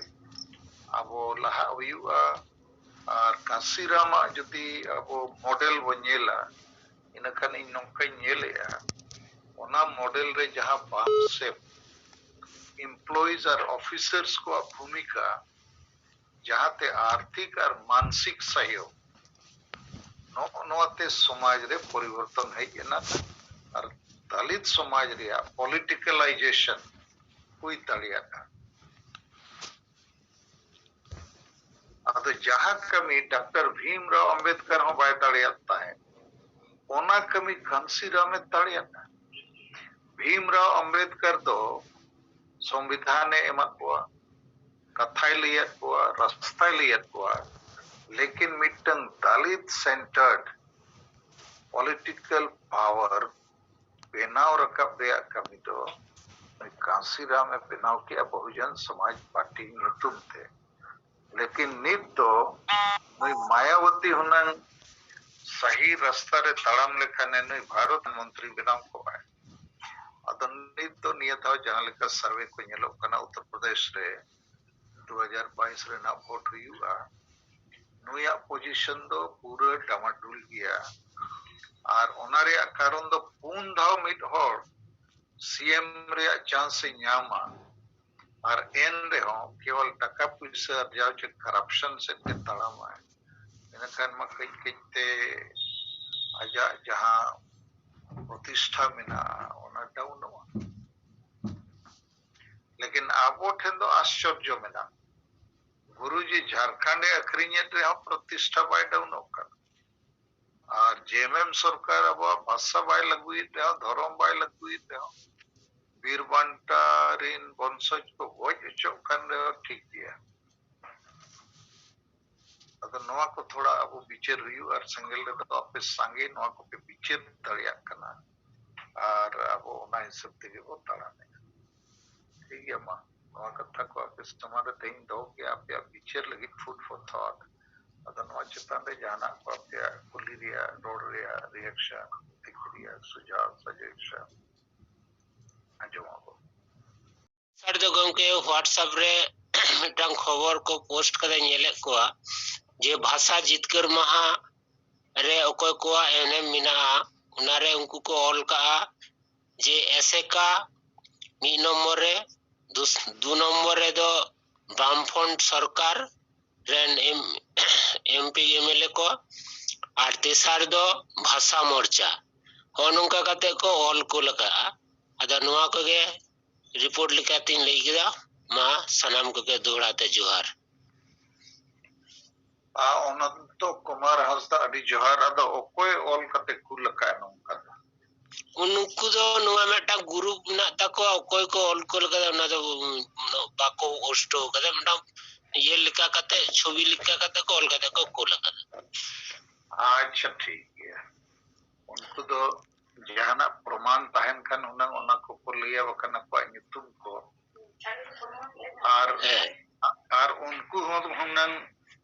ᱟᱵᱚ ᱞᱟᱦᱟᱜ ᱦᱩᱭᱩᱜᱼᱟ᱾ ᱟᱨ ᱠᱟᱥᱤᱨᱟᱢᱟᱜ ᱡᱩᱫᱤ ᱟᱵᱚ ᱢᱚᱰᱮᱞ ᱵᱚᱱ ᱧᱮᱞᱟ, ᱤᱱᱟᱹᱠᱷᱟᱱ ᱤᱧ ᱱᱚᱝᱠᱟᱧ ᱧᱮᱞᱮᱜᱼᱟ, ᱚᱱᱟ ᱢᱚᱰᱮᱞ ᱨᱮ ᱡᱟᱦᱟᱸ ᱵᱟᱢᱥᱮᱯ ᱮᱢᱯᱞᱚᱭᱤᱡᱽ ᱟᱨ ᱚᱯᱷᱤᱥᱟᱨᱥ ᱠᱚᱣᱟᱜ ᱵᱷᱩᱢᱤᱠᱟ, ᱡᱟᱦᱟᱸᱛᱮ ᱟᱨᱛᱷᱤᱠ ᱟᱨ ᱢᱟᱱᱥᱤᱠ ᱥᱟᱦᱭᱳᱜ, ᱱᱚᱜᱼᱚ ᱱᱚᱣᱟᱛᱮ ᱥᱚᱢᱟᱡᱽ ᱨᱮ ᱯᱚᱨᱤᱵᱚᱨᱛᱚᱱ ᱦᱮᱡ ᱮᱱᱟ᱾ ᱟᱨ ᱫᱟᱞᱤᱛ ᱥᱚᱢᱟᱡᱽ ᱨᱮᱭᱟᱜ ᱯᱚᱞᱤᱴᱤᱠᱟᱞᱟᱭᱡᱮᱥᱚᱱ ᱦᱩᱭ ᱫᱟᱲᱮᱭᱟᱜᱼᱟ᱾ ᱟᱫᱚ ᱡᱟᱦᱟᱸ ᱠᱟᱹᱢᱤ ᱰᱟᱠᱛᱟᱨ ᱵᱷᱤᱢᱨᱟᱣ ᱟᱢᱵᱮᱫᱠᱟᱨ ᱦᱚᱸ ᱵᱟᱭ ᱫᱟᱲᱮᱭᱟᱜ ᱛᱟᱦᱮᱸᱫ, ᱚᱱᱟ ᱠᱟᱹᱢᱤ ᱜᱷᱟᱱᱥᱤᱨᱟᱢᱮ ᱫᱟᱲᱮᱭᱟᱜᱼᱟ᱾ ᱵᱷᱤᱢᱨᱟᱣ ᱟᱢᱵᱮᱫᱠᱟᱨ ᱫᱚ ᱥᱚᱝᱵᱤᱫᱷᱟᱱᱮ ᱮᱢᱟᱫ ᱠᱚᱣᱟ, ᱠᱟᱛᱷᱟᱭ ᱞᱟᱹᱭᱟᱫ ᱠᱚᱣᱟ, ᱨᱟᱥᱛᱟᱭ ᱞᱟᱹᱭᱟᱫ ᱠᱚᱣᱟ, ᱞᱮᱠᱤᱱ ᱢᱤᱫᱴᱟᱝ ᱫᱟᱞᱤᱛ centered political power ᱵᱮᱱᱟᱣ ᱨᱟᱠᱟᱵ ᱨᱮᱭᱟᱜ ᱠᱟᱹᱢᱤ ᱫᱚ ᱱᱩᱭ ᱠᱟᱸᱥᱤᱨᱟᱢ ᱮ ᱵᱮᱱᱟᱣ ᱠᱮᱜᱼᱟ ᱵᱚᱦᱩᱡᱚᱱ ᱥᱚᱢᱟᱡᱽ ᱯᱟᱨᱴᱤ ᱧᱩᱛᱩᱢ ᱛᱮ᱾ ᱞᱮᱠᱤᱱ ᱱᱤᱛ ᱫᱚ ᱱᱩᱭ ᱢᱟᱭᱟᱵᱚᱛᱤ ᱦᱩᱱᱟᱹᱝ ᱥᱟᱹᱦᱤ ᱨᱟᱥᱛᱟ ᱨᱮ ᱛᱟᱲᱟᱢ ᱞᱮᱠᱷᱟᱱᱮ ᱱᱩᱭ ᱵᱷᱟᱨᱚᱛ ᱢᱚᱱᱛᱨᱤ ᱵᱮᱱᱟᱣ ᱠᱚᱜᱼᱟᱭ᱾ ᱟᱫᱚ ᱱᱤᱛ ᱫᱚ ᱱᱤᱭᱟᱹ ᱫᱷᱟᱣ ᱡᱟᱦᱟᱸ ᱞᱮᱠᱟ ᱥᱟᱨᱵᱷᱮ ᱠᱚ ᱧᱮᱞᱚᱜ ᱠᱟᱱᱟ ᱩᱛᱛᱚᱨ ᱯᱨᱚᱫᱮᱥ ᱨᱮ ᱫᱩ ᱦᱟᱡᱟᱨ ᱵᱟᱭᱤᱥ ᱨᱮᱱᱟᱜ ᱵᱷᱳᱴ ᱦᱩᱭᱩᱜᱼᱟ, ᱱᱩᱭᱟᱜ ᱯᱚᱡᱤᱥᱚᱱ ᱫᱚ ᱯᱩᱨᱟᱹ ᱰᱟᱢᱟᱰᱩᱞ ᱜᱮᱭᱟ᱾ ᱟᱨ ᱚᱱᱟ ᱨᱮᱭᱟᱜ ᱠᱟᱨᱚᱱ ᱫᱚ ᱯᱩᱱ ᱫᱷᱟᱣ ᱢᱤᱫ ᱦᱚᱲ ᱥᱤ ᱮᱢ ᱨᱮᱭᱟᱜ ᱪᱟᱱᱥ ᱮ ᱧᱟᱢᱟ, ᱟᱨ ᱮᱱ ᱨᱮᱦᱚᱸ ᱠᱮᱣᱚᱞ ᱴᱟᱠᱟ ᱯᱩᱭᱥᱟᱹ ᱟᱨᱡᱟᱣ ᱪᱮ ᱠᱟᱨᱟᱯᱥᱚᱱ ᱥᱮᱫ ᱜᱮ ᱛᱟᱲᱟᱢᱟᱭ᱾ ᱤᱱᱟᱹᱠᱷᱟᱱ ᱢᱟ ᱠᱟᱹᱡ ᱠᱟᱹᱡ ᱛᱮ ᱟᱡᱟᱜ ᱡᱟᱦᱟᱸ ᱯᱨᱚᱛᱤᱥᱴᱷᱟ ᱢᱮᱱᱟᱜᱼᱟ, ᱚᱱᱟ ᱰᱟᱣᱩᱱᱚᱜᱼᱟ᱾ ᱞᱮᱠᱤᱱ ᱟᱵᱚ ᱴᱷᱮᱱ ᱫᱚ ᱟᱥᱪᱚᱨᱡᱚ ᱢᱮᱱᱟᱜᱼᱟ, ᱜᱩᱨᱩᱡᱤ ᱡᱷᱟᱲᱠᱷᱚᱸᱰ ᱮ ᱟᱹᱠᱷᱨᱤᱧᱮᱫ ᱨᱮᱦᱚᱸ ᱯᱨᱚᱛᱤᱥᱴᱷᱟ ᱵᱟᱭ ᱰᱟᱣᱩᱱᱚᱜ ᱠᱟᱱᱟ᱾ ᱟᱨ ᱡᱮ ᱮᱢ ᱮᱢ ᱥᱚᱨᱠᱟᱨ ᱟᱵᱚᱣᱟᱜ ᱵᱷᱟᱥᱟ ᱵᱟᱭ ᱞᱟᱹᱜᱩᱭᱮᱫ ᱨᱮᱦᱚᱸ, ᱫᱷᱚᱨᱚᱢ ᱵᱟᱭ ᱞᱟᱹᱜᱩᱭᱮᱫ ᱨᱮᱦᱚᱸ, ᱵᱤᱨ ᱵᱟᱱᱴᱟ ᱨᱤᱱ ᱵᱚᱝᱥᱚᱡᱽ ᱠᱚ ᱜᱚᱡ ᱦᱚᱪᱚᱜ ᱠᱟᱱ ᱨᱮᱦᱚᱸ ᱴᱷᱤᱠ ᱜᱮᱭᱟ᱾ ᱟᱫᱚ ᱱᱚᱣᱟ ᱠᱚ ᱛᱷᱚᱲᱟ ᱟᱵᱚ ᱵᱤᱪᱟᱹᱨ ᱦᱩᱭᱩᱜᱼᱟ, ᱟᱨ ᱥᱮᱸᱜᱮᱞ ᱨᱮᱫᱚ ᱟᱯᱮ ᱥᱟᱸᱜᱮ ᱱᱚᱣᱟ ᱠᱚᱯᱮ ᱵᱤᱪᱟᱹᱨ ᱫᱟᱲᱮᱭᱟᱜ ᱠᱟᱱᱟ, ᱟᱨ ᱟᱵᱚ ᱚᱱᱟ ᱦᱤᱥᱟᱹᱵ ᱛᱮᱜᱮ ᱵᱚ ᱛᱟᱲᱟᱢᱮᱫᱼᱟ᱾ ᱴᱷᱤᱠ ᱜᱮᱭᱟ, ᱢᱟ ᱱᱚᱣᱟ ᱠᱟᱛᱷᱟ ᱠᱚ ᱟᱯᱮ ᱥᱟᱢᱟᱝ ᱨᱮ ᱛᱮᱦᱮᱧ ᱫᱚᱦᱚ ᱠᱮᱜᱼᱟ, ᱟᱯᱮᱭᱟᱜ ᱵᱤᱪᱟᱹᱨ ᱞᱟᱹᱜᱤᱫ food for thought᱾ ᱟᱫᱚ ᱱᱚᱣᱟ ᱪᱮᱛᱟᱱ ᱨᱮ ᱡᱟᱦᱟᱱᱟᱜ ᱠᱚ ᱟᱯᱮᱭᱟᱜ ᱠᱩᱞᱤ ᱨᱮᱭᱟᱜ, ᱨᱚᱲ ᱨᱮᱭᱟᱜ, reaction, ᱯᱨᱚᱛᱤᱠᱨᱤᱭᱟ, ᱥᱩᱡᱷᱟᱣ, suggestion ᱟᱸᱡᱚᱢ ᱟᱵᱚ᱾ ᱥᱟᱨ ᱫᱚ ᱜᱚᱢᱠᱮ WhatsApp ᱨᱮ ᱢᱤᱫᱴᱟᱝ ᱠᱷᱚᱵᱚᱨ ᱠᱚ ᱯᱳᱥᱴ ᱠᱟᱫᱟ, ᱧᱮᱞᱮᱫ ᱠᱚᱣᱟ ᱡᱮ ᱵᱷᱟᱥᱟ ᱡᱤᱛᱠᱟᱹᱨ ᱢᱟᱦᱟ ᱨᱮ ᱚᱠᱚᱭ ᱠᱚᱣᱟᱜ ᱮᱱᱮᱢ ᱢᱮᱱᱟᱜᱼᱟ, ᱚᱱᱟᱨᱮ ᱩᱱᱠᱩ ᱠᱚ ᱚᱞ ᱠᱟᱜᱼᱟ ᱡᱮ ᱮᱥᱮᱠᱟ ᱢᱤᱫ ᱱᱚᱢᱵᱚᱨ ᱨᱮ, ᱫᱩᱥ-, ᱫᱩ ᱱᱚᱢᱵᱚᱨ ᱨᱮᱫᱚ ᱵᱟᱢᱯᱷᱨᱚᱱᱴ ᱥᱚᱨᱠᱟᱨ ᱨᱮᱱ ᱮᱢ-, ᱮᱢ ᱯᱤ ᱮᱢ ᱮᱞ ᱮ ᱠᱚ, ᱟᱨ ᱛᱮᱥᱟᱨ ᱫᱚ ᱵᱷᱟᱥᱟ ᱢᱳᱨᱪᱟ᱾ ᱦᱚᱸᱜᱼᱚ ᱱᱚᱝᱠᱟ ᱠᱟᱛᱮ ᱠᱚ ᱚᱞ ᱠᱩᱞ ᱟᱠᱟᱜᱼᱟ᱾ ᱟᱫᱚ ᱱᱚᱣᱟ ᱠᱚᱜᱮ ᱨᱤᱯᱳᱨᱴ ᱞᱮᱠᱟᱛᱤᱧ ᱞᱟᱹᱭ ᱠᱮᱫᱟ᱾ ᱢᱟ ᱥᱟᱱᱟᱢ ᱠᱚᱜᱮ ᱫᱚᱦᱲᱟ ᱛᱮ ᱡᱚᱦᱟᱨ᱾ ᱟᱨ ᱚᱱᱚᱱᱛᱚ ᱠᱩᱢᱟᱨ ᱦᱟᱸᱥᱫᱟ, ᱟᱹᱰᱤ ᱡᱚᱦᱟᱨ᱾ ᱟᱫᱚ ᱚᱠᱚᱭ ᱚᱞ ᱠᱟᱛᱮ ᱠᱩᱞ ᱟᱠᱟᱫ ᱱᱚᱝᱠᱟ ᱫᱚ? ᱩᱱᱠᱩ ᱫᱚ ᱱᱚᱣᱟ ᱢᱤᱫᱴᱟᱝ ᱜᱨᱩᱯ ᱢᱮᱱᱟᱜ ᱛᱟᱠᱚᱣᱟ, ᱚᱠᱚᱭ ᱠᱚ ᱚᱞ ᱠᱩᱞ ᱠᱟᱫᱟ ᱚᱱᱟ ᱫᱚ ᱩᱱᱟᱹᱜ ᱵᱟᱠᱚ ᱯᱳᱥᱴ ᱠᱟᱫᱟ᱾ ᱢᱤᱫᱴᱟᱝ ᱤᱭᱟᱹ ᱞᱮᱠᱟ ᱠᱟᱛᱮ, ᱪᱷᱚᱵᱤ ᱞᱮᱠᱟ ᱠᱟᱛᱮ ᱠᱚ ᱚᱞ ᱠᱟᱛᱮ ᱠᱚ ᱠᱩᱞ ᱟᱠᱟᱫᱟ᱾ ᱟᱪᱪᱷᱟ, ᱴᱷᱤᱠ ᱜᱮᱭᱟ᱾ ᱩᱱᱠᱩ ᱫᱚ ᱡᱟᱦᱟᱱᱟᱜ ᱯᱨᱚᱢᱟᱱ ᱛᱟᱦᱮᱱ ᱠᱷᱟᱱ ᱦᱩᱱᱟᱹᱝ ᱚᱱᱟ ᱠᱚᱠᱚ ᱞᱟᱹᱭᱟ, ᱵᱟᱠᱷᱟᱱ ᱟᱠᱚᱣᱟᱜ ᱧᱩᱛᱩᱢ ᱠᱚ᱾ ᱟᱨ ᱦᱮᱸ᱾ ᱟᱨ ᱩᱱᱠᱩ ᱦᱚᱸ ᱦᱩᱱᱟᱹᱝ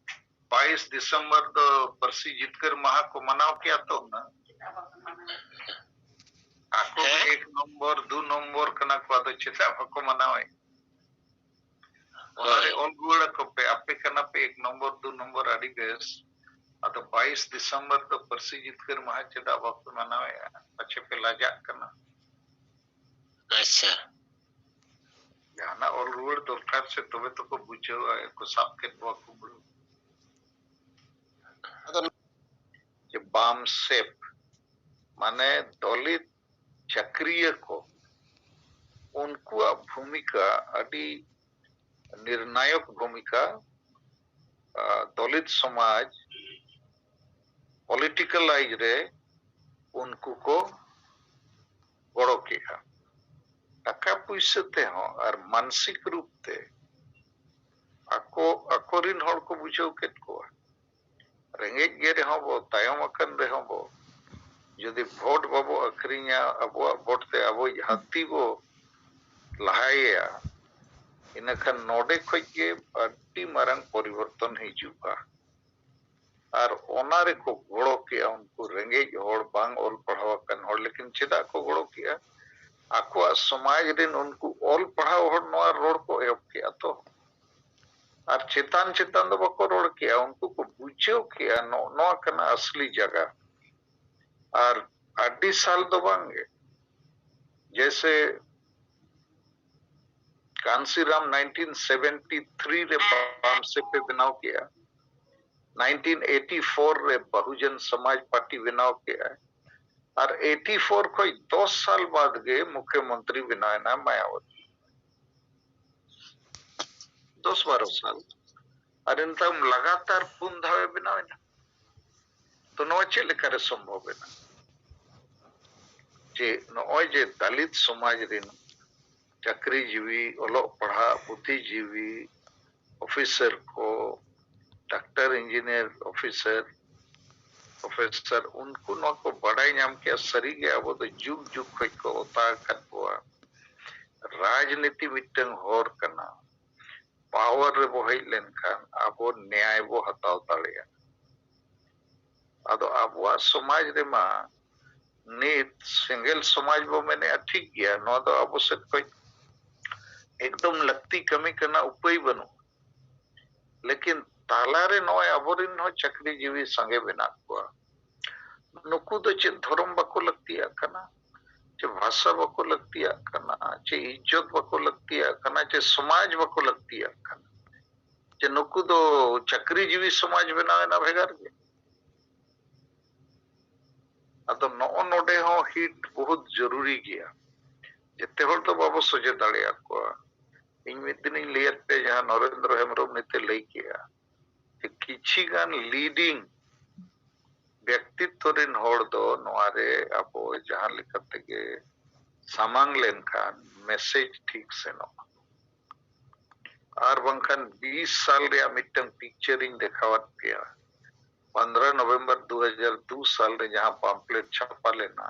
ᱵᱟᱭᱤᱥ ᱰᱤᱥᱮᱢᱵᱚᱨ ᱫᱚ ᱯᱟᱹᱨᱥᱤ ᱡᱤᱛᱠᱟᱹᱨ ᱢᱟᱦᱟ ᱠᱚ ᱢᱟᱱᱟᱣ ᱠᱮᱭᱟ ᱛᱚ ᱦᱩᱱᱟᱹᱝ? ᱟᱠᱚ ᱜᱮ ᱦᱮᱸ᱾ ᱮᱠ ᱱᱚᱢᱵᱚᱨ, ᱫᱩ ᱱᱚᱢᱵᱚᱨ ᱠᱟᱱᱟ ᱠᱚ, ᱟᱫᱚ ᱪᱮᱫᱟᱜ ᱵᱟᱠᱚ ᱢᱟᱱᱟᱣᱮᱫ? ᱚᱱᱟᱨᱮ ᱦᱳᱭ᱾ ᱚᱞ ᱨᱩᱣᱟᱹᱲ ᱟᱠᱚ ᱯᱮ, ᱟᱯᱮ ᱠᱟᱱᱟ ᱯᱮ ᱮᱠ ᱱᱚᱢᱵᱚᱨ, ᱫᱩ ᱱᱚᱢᱵᱚᱨ, ᱟᱹᱰᱤ ᱵᱮᱥ᱾ ᱟᱫᱚ ᱵᱟᱭᱤᱥ ᱰᱤᱥᱮᱢᱵᱚᱨ ᱫᱚ ᱯᱟᱹᱨᱥᱤ ᱡᱤᱛᱠᱟᱹᱨ ᱢᱟᱦᱟ ᱪᱮᱫᱟᱜ ᱵᱟᱯᱮ ᱢᱟᱱᱟᱣᱮᱫᱼᱟ? ᱯᱟᱪᱷᱮ ᱯᱮ ᱞᱟᱡᱟᱜ ᱠᱟᱱᱟ? ᱟᱪᱪᱷᱟ᱾ ᱡᱟᱦᱟᱱᱟᱜ ᱚᱞ ᱨᱩᱣᱟᱹᱲ ᱫᱚᱨᱠᱟᱨ ᱥᱮ, ᱛᱚᱵᱮ ᱛᱚᱠᱚ ᱵᱩᱡᱷᱟᱹᱣᱟ, ᱠᱚ ᱥᱟᱵ ᱠᱮᱫ ᱠᱚᱣᱟ ᱠᱩᱢᱵᱽᱲᱩ᱾ ᱟᱫᱚ ᱡᱮ ᱵᱟᱢ ᱥᱮᱯ, ᱢᱟᱱᱮ ᱫᱚᱞᱤᱛ ᱪᱟᱹᱠᱨᱤᱭᱟᱹ ᱠᱚ, ᱩᱱᱠᱩᱣᱟᱜ ᱵᱷᱩᱢᱤᱠᱟ ᱟᱹᱰᱤ ᱱᱤᱨᱱᱟᱭᱚᱠ ᱵᱷᱩᱢᱤᱠᱟ, ᱟ, ᱫᱚᱞᱤᱛ ᱥᱚᱢᱟᱡᱽ ᱯᱚᱞᱤᱴᱤᱠᱟᱞᱟᱭᱤᱡᱽ ᱨᱮ ᱩᱱᱠᱩ ᱠᱚ ᱜᱚᱲᱚ ᱠᱮᱜᱼᱟ᱾ ᱴᱟᱠᱟ ᱯᱩᱭᱥᱟᱹ ᱛᱮᱦᱚᱸ ᱟᱨ ᱢᱟᱱᱥᱤᱠ ᱨᱩᱯ ᱛᱮ ᱟᱠᱚ, ᱟᱠᱚᱨᱤᱱ ᱦᱚᱲ ᱠᱚ ᱵᱩᱡᱷᱟᱹᱣ ᱠᱮᱫ ᱠᱚᱣᱟ᱾ ᱨᱮᱸᱜᱮᱡ ᱜᱮ ᱨᱮᱦᱚᱸ ᱵᱚ, ᱛᱟᱭᱚᱢ ᱟᱠᱟᱱ ᱨᱮᱦᱚᱸ ᱵᱚ, ᱡᱩᱫᱤ ᱵᱷᱳᱴ ᱵᱟᱵᱚ ᱟᱹᱠᱷᱨᱤᱧᱟ, ᱟᱵᱚᱣᱟᱜ ᱵᱷᱳᱴ ᱛᱮ ᱟᱵᱚᱭᱤᱡ ᱦᱟᱹᱛᱤ ᱵᱚ ᱞᱟᱦᱟᱭᱮᱭᱟ, ᱤᱱᱟᱹᱠᱷᱟᱱ ᱱᱚᱰᱮ ᱠᱷᱚᱡ ᱜᱮ ᱟᱹᱰᱤ ᱢᱟᱨᱟᱝ ᱯᱚᱨᱤᱵᱚᱨᱛᱚᱱ ᱦᱤᱡᱩᱜᱼᱟ᱾ ᱟᱨ ᱚᱱᱟ ᱨᱮᱠᱚ ᱜᱚᱲᱚ ᱠᱮᱜᱼᱟ ᱩᱱᱠᱩ ᱨᱮᱸᱜᱮᱡ ᱦᱚᱲ, ᱵᱟᱝ ᱚᱞ ᱯᱟᱲᱦᱟᱣ ᱟᱠᱟᱱ ᱦᱚᱲ᱾ ᱞᱮᱠᱤᱱ ᱪᱮᱫᱟᱜ ᱠᱚ ᱜᱚᱲᱚ ᱠᱮᱜᱼᱟ? ᱟᱠᱚᱣᱟᱜ ᱥᱚᱢᱟᱡᱽ ᱨᱮᱱ ᱩᱱᱠᱩ ᱚᱞ ᱯᱟᱲᱦᱟᱣ ᱦᱚᱲ ᱱᱚᱣᱟ ᱨᱚᱲ ᱠᱚ ᱮᱦᱚᱵ ᱠᱮᱜᱼᱟ ᱛᱚ᱾ ᱟᱨ ᱪᱮᱛᱟᱱ ᱪᱮᱛᱟᱱ ᱫᱚ ᱵᱟᱠᱚ ᱨᱚᱲ ᱠᱮᱜᱼᱟ, ᱩᱱᱠᱩ ᱠᱚ ᱵᱩᱡᱷᱟᱹᱣ ᱠᱮᱜᱼᱟ ᱱᱚ-, ᱱᱚᱣᱟ ᱠᱟᱱᱟ ᱟᱥᱞᱤ ᱡᱟᱭᱜᱟ᱾ ᱟᱨ ᱟᱹᱰᱤ ᱥᱟᱞ ᱫᱚ ᱵᱟᱝ ᱜᱮ, ᱡᱮᱭᱥᱮ ᱠᱟᱱᱥᱤᱨᱟᱢ nineteen seventy three ᱨᱮ ᱵᱟᱢᱥᱮᱯ ᱮ ᱵᱮᱱᱟᱣ ᱠᱮᱜᱼᱟ, nineteen eighty four ᱨᱮ ᱵᱟᱦᱩᱡᱚᱱ ᱥᱚᱢᱟᱡᱽ ᱯᱟᱨᱴᱤ ᱵᱮᱱᱟᱣ ᱠᱮᱜᱼᱟ, ᱟᱨ eighty four ᱠᱷᱚᱡ ᱫᱚᱥ ᱥᱟᱞ ᱵᱟᱫ ᱜᱮ ᱢᱩᱠᱷᱭᱚᱢᱚᱱᱛᱨᱤ ᱵᱮᱱᱟᱣ ᱮᱱᱟ ᱢᱟᱭᱟᱵᱚᱛᱤ᱾ ᱫᱚᱥ ᱵᱟᱨᱚ ᱥᱟᱞ, ᱟᱨ ᱮᱱᱛᱮ ᱞᱟᱜᱟᱛᱟᱨ ᱯᱩᱱ ᱫᱷᱟᱣ ᱮ ᱵᱮᱱᱟᱣ ᱮᱱᱟ᱾ ᱛᱚ ᱱᱚᱣᱟ ᱪᱮᱫ ᱞᱮᱠᱟᱨᱮ ᱥᱚᱢᱵᱷᱚᱵ ᱮᱱᱟ? ᱡᱮ ᱱᱚᱜᱼᱚᱭ ᱡᱮ ᱫᱟᱞᱤᱛ ᱥᱚᱢᱟᱡᱽ ᱨᱮᱱ ᱪᱟᱹᱠᱨᱤ ᱡᱤᱣᱤ, ᱚᱞᱚᱜ ᱯᱟᱲᱦᱟᱜ, ᱵᱩᱫᱽᱫᱷᱤ ᱡᱤᱣᱤ, ᱚᱯᱷᱤᱥᱟᱨ ᱠᱚ, ᱰᱟᱠᱛᱟᱨ, ᱤᱧᱡᱤᱱᱤᱭᱟᱨ, ᱚᱯᱷᱤᱥᱟᱨ, ᱯᱨᱚᱯᱷᱮᱥᱚᱨ, ᱩᱱᱠᱩ ᱱᱚᱣᱟ ᱠᱚ ᱵᱟᱰᱟᱭ ᱧᱟᱢ ᱠᱮᱜᱼᱟ, ᱥᱟᱹᱨᱤᱜᱮ ᱟᱵᱚ ᱫᱚ ᱡᱩᱜᱽ ᱡᱩᱜᱽ ᱠᱷᱚᱡ ᱠᱚ ᱚᱛᱟ ᱟᱠᱟᱫ ᱵᱚᱣᱟ᱾ ᱨᱟᱡᱽᱱᱤᱛᱤ ᱢᱤᱫᱴᱟᱝ ᱦᱚᱨ ᱠᱟᱱᱟ, ᱯᱟᱣᱟᱨ ᱨᱮᱵᱚ ᱦᱮᱡ ᱞᱮᱱᱠᱷᱟᱱ ᱟᱵᱚ ᱱᱮᱭᱟᱭ ᱵᱚ ᱦᱟᱛᱟᱣ ᱫᱟᱲᱮᱭᱟᱜᱼᱟ᱾ ᱟᱫᱚ ᱟᱵᱚᱣᱟᱜ ᱥᱚᱢᱟᱡᱽ ᱨᱮᱢᱟ ᱱᱤᱛ ᱥᱮᱸᱜᱮᱞ ᱥᱚᱢᱟᱡᱽ ᱵᱚ ᱢᱮᱱᱮᱜᱼᱟ, ᱴᱷᱤᱠ ᱜᱮᱭᱟ, ᱱᱚᱣᱟ ᱫᱚ ᱟᱵᱚ ᱥᱮᱫ ᱠᱷᱚᱡ ᱮᱠᱫᱚᱢ ᱞᱟᱹᱠᱛᱤ ᱠᱟᱹᱢᱤ ᱠᱟᱱᱟ, ᱩᱯᱟᱹᱭ ᱵᱟᱹᱱᱩᱜ᱾ ᱞᱮᱠᱤᱱ ᱛᱟᱞᱟᱨᱮ ᱱᱚᱜᱼᱚᱭ ᱟᱵᱚᱨᱮᱱ ᱦᱚᱸ ᱪᱟᱹᱠᱨᱤ ᱡᱤᱣᱤ ᱥᱟᱸᱜᱮ ᱢᱮᱱᱟᱜ ᱠᱚᱣᱟ᱾ ᱱᱩᱠᱩ ᱫᱚ ᱪᱮᱫ ᱫᱷᱚᱨᱚᱢ ᱵᱟᱠᱚ ᱞᱟᱹᱠᱛᱤᱭᱟᱜ ᱠᱟᱱᱟ, ᱪᱮ ᱵᱷᱟᱥᱟ ᱵᱟᱠᱚ ᱞᱟᱹᱠᱛᱤᱭᱟᱜ ᱠᱟᱱᱟ, ᱪᱮ ᱤᱡᱽᱡᱚᱛ ᱵᱟᱠᱚ ᱞᱟᱹᱠᱛᱤᱭᱟᱜ ᱠᱟᱱᱟ, ᱪᱮ ᱥᱚᱢᱟᱡᱽ ᱵᱟᱠᱚ ᱞᱟᱹᱠᱛᱤᱭᱟᱜ ᱠᱟᱱᱟ, ᱪᱮ ᱱᱩᱠᱩ ᱫᱚ ᱪᱟᱹᱠᱨᱤ ᱡᱤᱣᱤ ᱥᱚᱢᱟᱡᱽ ᱵᱮᱱᱟᱣ ᱮᱱᱟ ᱵᱷᱮᱜᱟᱨ ᱜᱮ᱾ ᱟᱫᱚ ᱱᱚᱜᱼᱚ ᱱᱚᱰᱮ ᱦᱚᱸ ᱦᱤᱴ ᱵᱚᱦᱩᱛ ᱡᱚᱨᱩᱨᱤ ᱜᱮᱭᱟ᱾ ᱡᱮᱛᱮ ᱦᱚᱲ ᱫᱚ ᱵᱟᱵᱚ ᱥᱚᱡᱷᱮ ᱫᱟᱲᱮᱭᱟᱠᱚᱣᱟ᱾ ᱤᱧ ᱢᱤᱫ ᱫᱤᱱᱤᱧ ᱞᱟᱹᱭᱟᱫ ᱯᱮᱭᱟ, ᱡᱟᱦᱟᱸ ᱱᱚᱨᱮᱱᱫᱨᱚ ᱦᱮᱢᱵᱨᱚᱢ ᱱᱤᱛᱮ ᱞᱟᱹᱭ ᱠᱮᱜᱼᱟ, ᱡᱮ ᱠᱤᱪᱷᱤ ᱜᱟᱱ ᱞᱤᱰᱤᱝ ᱵᱮᱠᱛᱤᱛᱛᱚ ᱨᱮᱱ ᱦᱚᱲ ᱫᱚ ᱱᱚᱣᱟ ᱨᱮ ᱟᱵᱚ ᱡᱟᱦᱟᱸ ᱞᱮᱠᱟ ᱛᱮᱜᱮ ᱥᱟᱢᱟᱝ ᱞᱮᱱᱠᱷᱟᱱ ᱢᱮᱥᱮᱡᱽ ᱴᱷᱤᱠ ᱥᱮᱱᱚᱜᱼᱟ᱾ ᱟᱨ ᱵᱟᱝᱠᱷᱟᱱ ᱵᱤᱥ ᱥᱟᱞ ᱨᱮᱭᱟᱜ ᱢᱤᱫᱴᱟᱝ ᱯᱤᱠᱪᱟᱨ ᱤᱧ ᱫᱮᱠᱷᱟᱣᱟᱫ ᱯᱮᱭᱟ, ᱯᱚᱱᱫᱽᱨᱚ ᱱᱚᱵᱷᱮᱢᱵᱚᱨ ᱫᱩ ᱦᱟᱡᱟᱨ ᱫᱩ ᱥᱟᱞ ᱨᱮ ᱡᱟᱦᱟᱸ ᱯᱟᱢᱯᱞᱮᱴ ᱪᱷᱟᱯᱟ ᱞᱮᱱᱟ,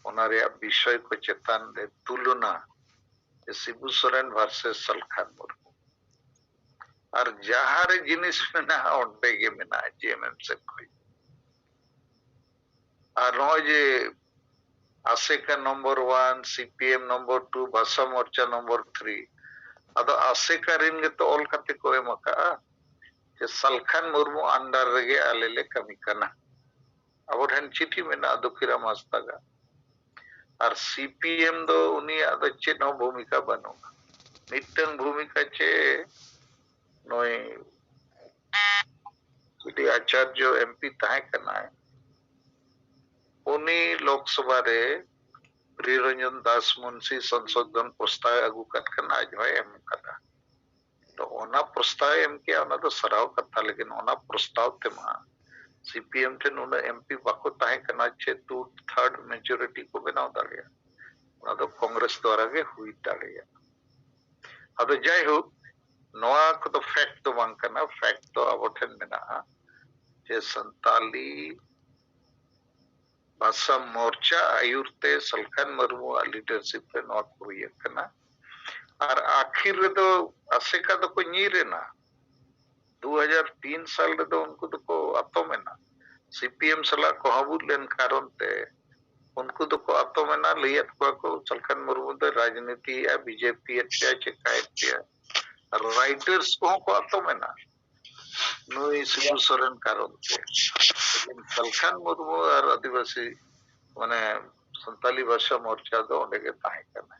ᱚᱱᱟ ᱨᱮᱭᱟᱜ ᱵᱤᱥᱚᱭ ᱠᱚ ᱪᱮᱛᱟᱱ ᱨᱮ ᱛᱩᱞᱚᱱᱟ, ᱥᱤᱵᱩ ᱥᱚᱨᱮᱱ ᱵᱷᱟᱨᱥᱮᱥ ᱥᱟᱞᱠᱷᱟᱱ ᱢᱩᱨᱢᱩ᱾ ᱟᱨ ᱡᱟᱦᱟᱸ ᱨᱮ ᱡᱤᱱᱤᱥ ᱢᱮᱱᱟᱜᱼᱟ, ᱚᱸᱰᱮ ᱜᱮ ᱢᱮᱱᱟᱜᱼᱟ ᱡᱮ ᱮᱢ ᱮᱢ ᱥᱮᱫ ᱠᱷᱚᱱ᱾ ᱟᱨ ᱱᱚᱜᱼᱚᱭ ᱡᱮ ᱟᱥᱮᱠᱟ number one, C P M number two, ᱵᱷᱟᱥᱟ ᱢᱳᱨᱪᱟ ᱱᱚᱢᱵᱚᱨ ᱛᱷᱨᱤ, ᱟᱫᱚ ᱟᱥᱮᱠᱟ ᱨᱮᱱ ᱜᱮᱛᱚ ᱚᱞ ᱠᱟᱛᱮ ᱠᱚ ᱮᱢ ᱟᱠᱟᱜᱼᱟ ᱡᱮ ᱥᱟᱞᱠᱷᱟᱱ ᱢᱩᱨᱢᱩ under ᱨᱮᱜᱮ ᱟᱞᱮ ᱞᱮ ᱠᱟᱹᱢᱤ ᱠᱟᱱᱟ᱾ ᱟᱵᱚ ᱴᱷᱮᱱ ᱪᱤᱴᱷᱤ ᱢᱮᱱᱟᱜᱼᱟ ᱫᱩᱠᱷᱤᱨᱟᱢ ᱦᱟᱸᱥᱫᱟᱜᱟᱜ᱾ ᱟᱨ ᱥᱤ ᱯᱤ ᱮᱢ ᱫᱚ ᱩᱱᱤᱭᱟᱜ ᱫᱚ ᱪᱮᱫ ᱦᱚᱸ ᱵᱷᱩᱢᱤᱠᱟ ᱵᱟᱹᱱᱩᱜᱼᱟ᱾ ᱢᱤᱫᱴᱟᱝ ᱵᱷᱩᱢᱤᱠᱟ ᱪᱮ ᱱᱩᱭ ᱡᱩᱫᱤ ᱟᱪᱟᱨᱡᱚ ᱮᱢ ᱯᱤ ᱛᱟᱦᱮᱸ ᱠᱟᱱᱟᱭ, ᱩᱱᱤ ᱞᱳᱠᱥᱚᱵᱷᱟ ᱨᱮ ᱯᱨᱤᱭᱚᱨᱚᱧᱡᱚᱱ ᱫᱟᱥ ᱢᱩᱱᱥᱤ ᱥᱚᱝᱥᱳᱫᱷᱚᱱ ᱯᱨᱚᱥᱛᱟᱵ ᱟᱹᱜᱩ ᱠᱟᱫ ᱠᱷᱟᱱ ᱟᱡ ᱦᱚᱸᱭ ᱮᱢ ᱠᱟᱫᱟ᱾ ᱛᱚ ᱚᱱᱟ ᱯᱨᱚᱥᱛᱟᱵ ᱮ ᱮᱢ ᱠᱮᱜᱼᱟ, ᱚᱱᱟ ᱫᱚ ᱥᱟᱨᱦᱟᱣ ᱠᱟᱛᱷᱟ, ᱞᱮᱠᱤᱱ ᱚᱱᱟ ᱯᱨᱚᱥᱛᱟᱵ ᱛᱮᱢᱟ ᱥᱤᱯᱤᱮᱢ ᱴᱷᱮᱱ ᱩᱱᱟᱹᱜ ᱮᱢᱯᱤ ᱵᱟᱠᱚ ᱛᱟᱦᱮᱸ ᱠᱟᱱᱟ ᱡᱮ ᱴᱩ ᱛᱷᱟᱨᱰ ᱢᱮᱡᱚᱨᱤᱴᱤ ᱠᱚ ᱵᱮᱱᱟᱣ ᱫᱟᱲᱮᱭᱟᱜᱼᱟ᱾ ᱚᱱᱟ ᱫᱚ ᱠᱚᱝᱜᱨᱮᱥ ᱫᱣᱟᱨᱟ ᱜᱮ ᱦᱩᱭ ᱫᱟᱲᱮᱭᱟᱜᱼᱟ᱾ ᱟᱫᱚ ᱡᱟᱭᱦᱳᱠ, ᱱᱚᱣᱟ ᱠᱚᱫᱚ ᱯᱷᱮᱠᱴ ᱫᱚ ᱵᱟᱝ ᱠᱟᱱᱟ᱾ ᱯᱷᱮᱠᱴ ᱫᱚ ᱟᱵᱚ ᱴᱷᱮᱱ ᱢᱮᱱᱟᱜᱼᱟ ᱡᱮ ᱥᱟᱱᱛᱟᱞᱤ ᱵᱷᱟᱥᱟ ᱢᱳᱨᱪᱟ ᱟᱭᱩᱨ ᱛᱮ ᱥᱟᱞᱠᱷᱟᱱ ᱢᱩᱨᱢᱩᱣᱟᱜ ᱞᱤᱰᱟᱨᱥᱤᱯ ᱨᱮ ᱱᱚᱣᱟ ᱠᱚ ᱦᱩᱭ ᱟᱠᱟᱱᱟ᱾ ᱟᱨ ᱟᱹᱠᱷᱤᱨ ᱨᱮᱫᱚ ᱟᱥᱮᱠᱟ ᱫᱚᱠᱚ ᱧᱤᱨ ᱮᱱᱟ᱾ ᱫᱩ ᱦᱟᱡᱟᱨ ᱛᱤᱱ ᱥᱟᱞ ᱨᱮᱫᱚ ᱩᱱᱠᱩ ᱫᱚᱠᱚ ᱟᱛᱚᱢ ᱮᱱᱟ᱾ ᱥᱤᱯᱤᱮᱢ ᱥᱟᱞᱟᱜ ᱠᱚᱦᱟᱵᱩᱫ ᱞᱮᱱ ᱠᱟᱨᱚᱱ ᱛᱮ ᱩᱱᱠᱩ ᱫᱚᱠᱚ ᱟᱛᱚᱢ ᱮᱱᱟ᱾ ᱞᱟᱹᱭᱮᱫ ᱠᱚᱣᱟ ᱠᱚ ᱥᱟᱞᱠᱷᱟᱱ ᱢᱩᱨᱢᱩ ᱫᱚ ᱨᱟᱡᱽᱱᱤᱛᱤᱭᱮᱫᱼᱟ, ᱵᱤᱡᱮᱯᱤ ᱮᱫ ᱯᱮᱭᱟ, ᱪᱮᱠᱟᱭᱮᱫ ᱯᱮᱭᱟ᱾ ᱨᱟᱭᱴᱟᱨᱥ ᱠᱚᱦᱚᱸ ᱠᱚ ᱟᱛᱚᱢ ᱮᱱᱟ ᱱᱩᱭ ᱥᱤᱵᱩ ᱥᱚᱨᱮᱱ ᱠᱟᱨᱚᱱ ᱛᱮ᱾ ᱞᱮᱠᱤᱱ ᱥᱟᱞᱠᱷᱟᱱ ᱢᱩᱨᱢᱩ ᱟᱨ ᱟᱹᱫᱤᱵᱟᱹᱥᱤ, ᱢᱟᱱᱮ, ᱥᱟᱱᱛᱟᱞᱤ ᱵᱷᱟᱥᱟ ᱢᱳᱨᱪᱟ ᱫᱚ ᱚᱸᱰᱮ ᱜᱮ ᱛᱟᱦᱮᱸ ᱠᱟᱱᱟ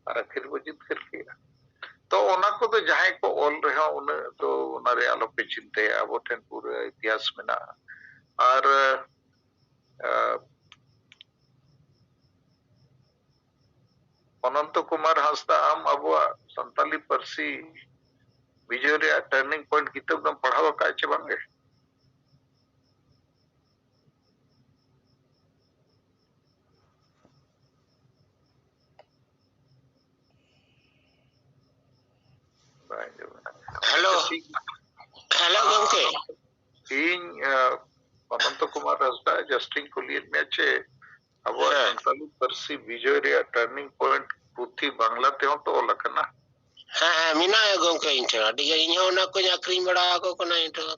ᱟᱨ ᱟᱹᱠᱷᱤᱨ ᱵᱚ ᱡᱤᱛᱠᱟᱹᱨ ᱠᱮᱜᱼᱟ᱾ ᱛᱚ ᱚᱱᱟ ᱠᱚᱫᱚ ᱡᱟᱦᱟᱸᱭ ᱠᱚ ᱚᱞ ᱨᱮᱦᱚᱸ ᱩᱱᱟᱹᱜ ᱫᱚ ᱚᱱᱟ ᱨᱮ ᱟᱞᱚᱯᱮ ᱪᱤᱱᱛᱟᱹᱭᱟ, ᱟᱵᱚ ᱴᱷᱮᱱ ᱯᱩᱨᱟᱹ ᱤᱛᱤᱦᱟᱥ ᱢᱮᱱᱟᱜᱼᱟ᱾ ᱟᱨ ᱟᱸ, ᱚᱱᱚᱱᱛᱚ ᱠᱩᱢᱟᱨ ᱦᱟᱸᱥᱫᱟ, ᱟᱢ ᱟᱵᱚᱣᱟᱜ ᱥᱟᱱᱛᱟᱞᱤ ᱯᱟᱹᱨᱥᱤ ᱵᱤᱡᱚᱭ ᱨᱮᱭᱟᱜ ᱴᱟᱨᱱᱤᱝ ᱯᱚᱭᱮᱱᱴ ᱠᱤᱛᱟᱹᱵ ᱫᱚᱢ ᱯᱟᱲᱦᱟᱣ ᱟᱠᱟᱫᱼᱟ ᱪᱮ ᱵᱟᱝᱜᱮ? ᱵᱟᱭ ᱟᱸᱡᱚᱢᱮᱫ᱾ ᱦᱮᱞᱳ᱾ ᱟᱪᱪᱷᱟ, ᱴᱷᱤᱠ᱾ ᱦᱮᱞᱳ ᱜᱚᱢᱠᱮ᱾ ᱤᱧ, ᱟᱸ, ᱚᱱᱚᱱᱛᱚ ᱠᱩᱢᱟᱨ ᱦᱟᱸᱥᱫᱟ, just ᱤᱧ ᱠᱩᱞᱤᱭᱮᱫ ᱢᱮᱭᱟ ᱪᱮ ᱟᱵᱚᱣᱟᱜ ᱦᱮᱸ᱾ ᱥᱟᱱᱛᱟᱞᱤ ᱯᱟᱹᱨᱥᱤ ᱵᱤᱡᱚᱭ ᱨᱮᱭᱟᱜ ᱴᱟᱨᱱᱤᱝ ᱯᱚᱭᱮᱱᱴ ᱯᱩᱛᱷᱤ ᱵᱟᱝᱞᱟ ᱛᱮᱦᱚᱸ ᱛᱚ ᱚᱞ ᱟᱠᱟᱱᱟ? ᱦᱮᱸ, ᱦᱮᱸ, ᱢᱮᱱᱟᱜᱼᱟ ᱜᱚᱢᱠᱮ ᱤᱧ ᱴᱷᱮᱱ᱾ ᱟᱹᱰᱤ ᱜᱟᱱ ᱤᱧ ᱦᱚᱸ ᱚᱱᱟ ᱠᱚᱧ ᱟᱠᱷᱨᱤᱧ ᱵᱟᱲᱟ ᱟᱠᱚ ᱠᱟᱱᱟ ᱤᱧ ᱴᱷᱮᱱ᱾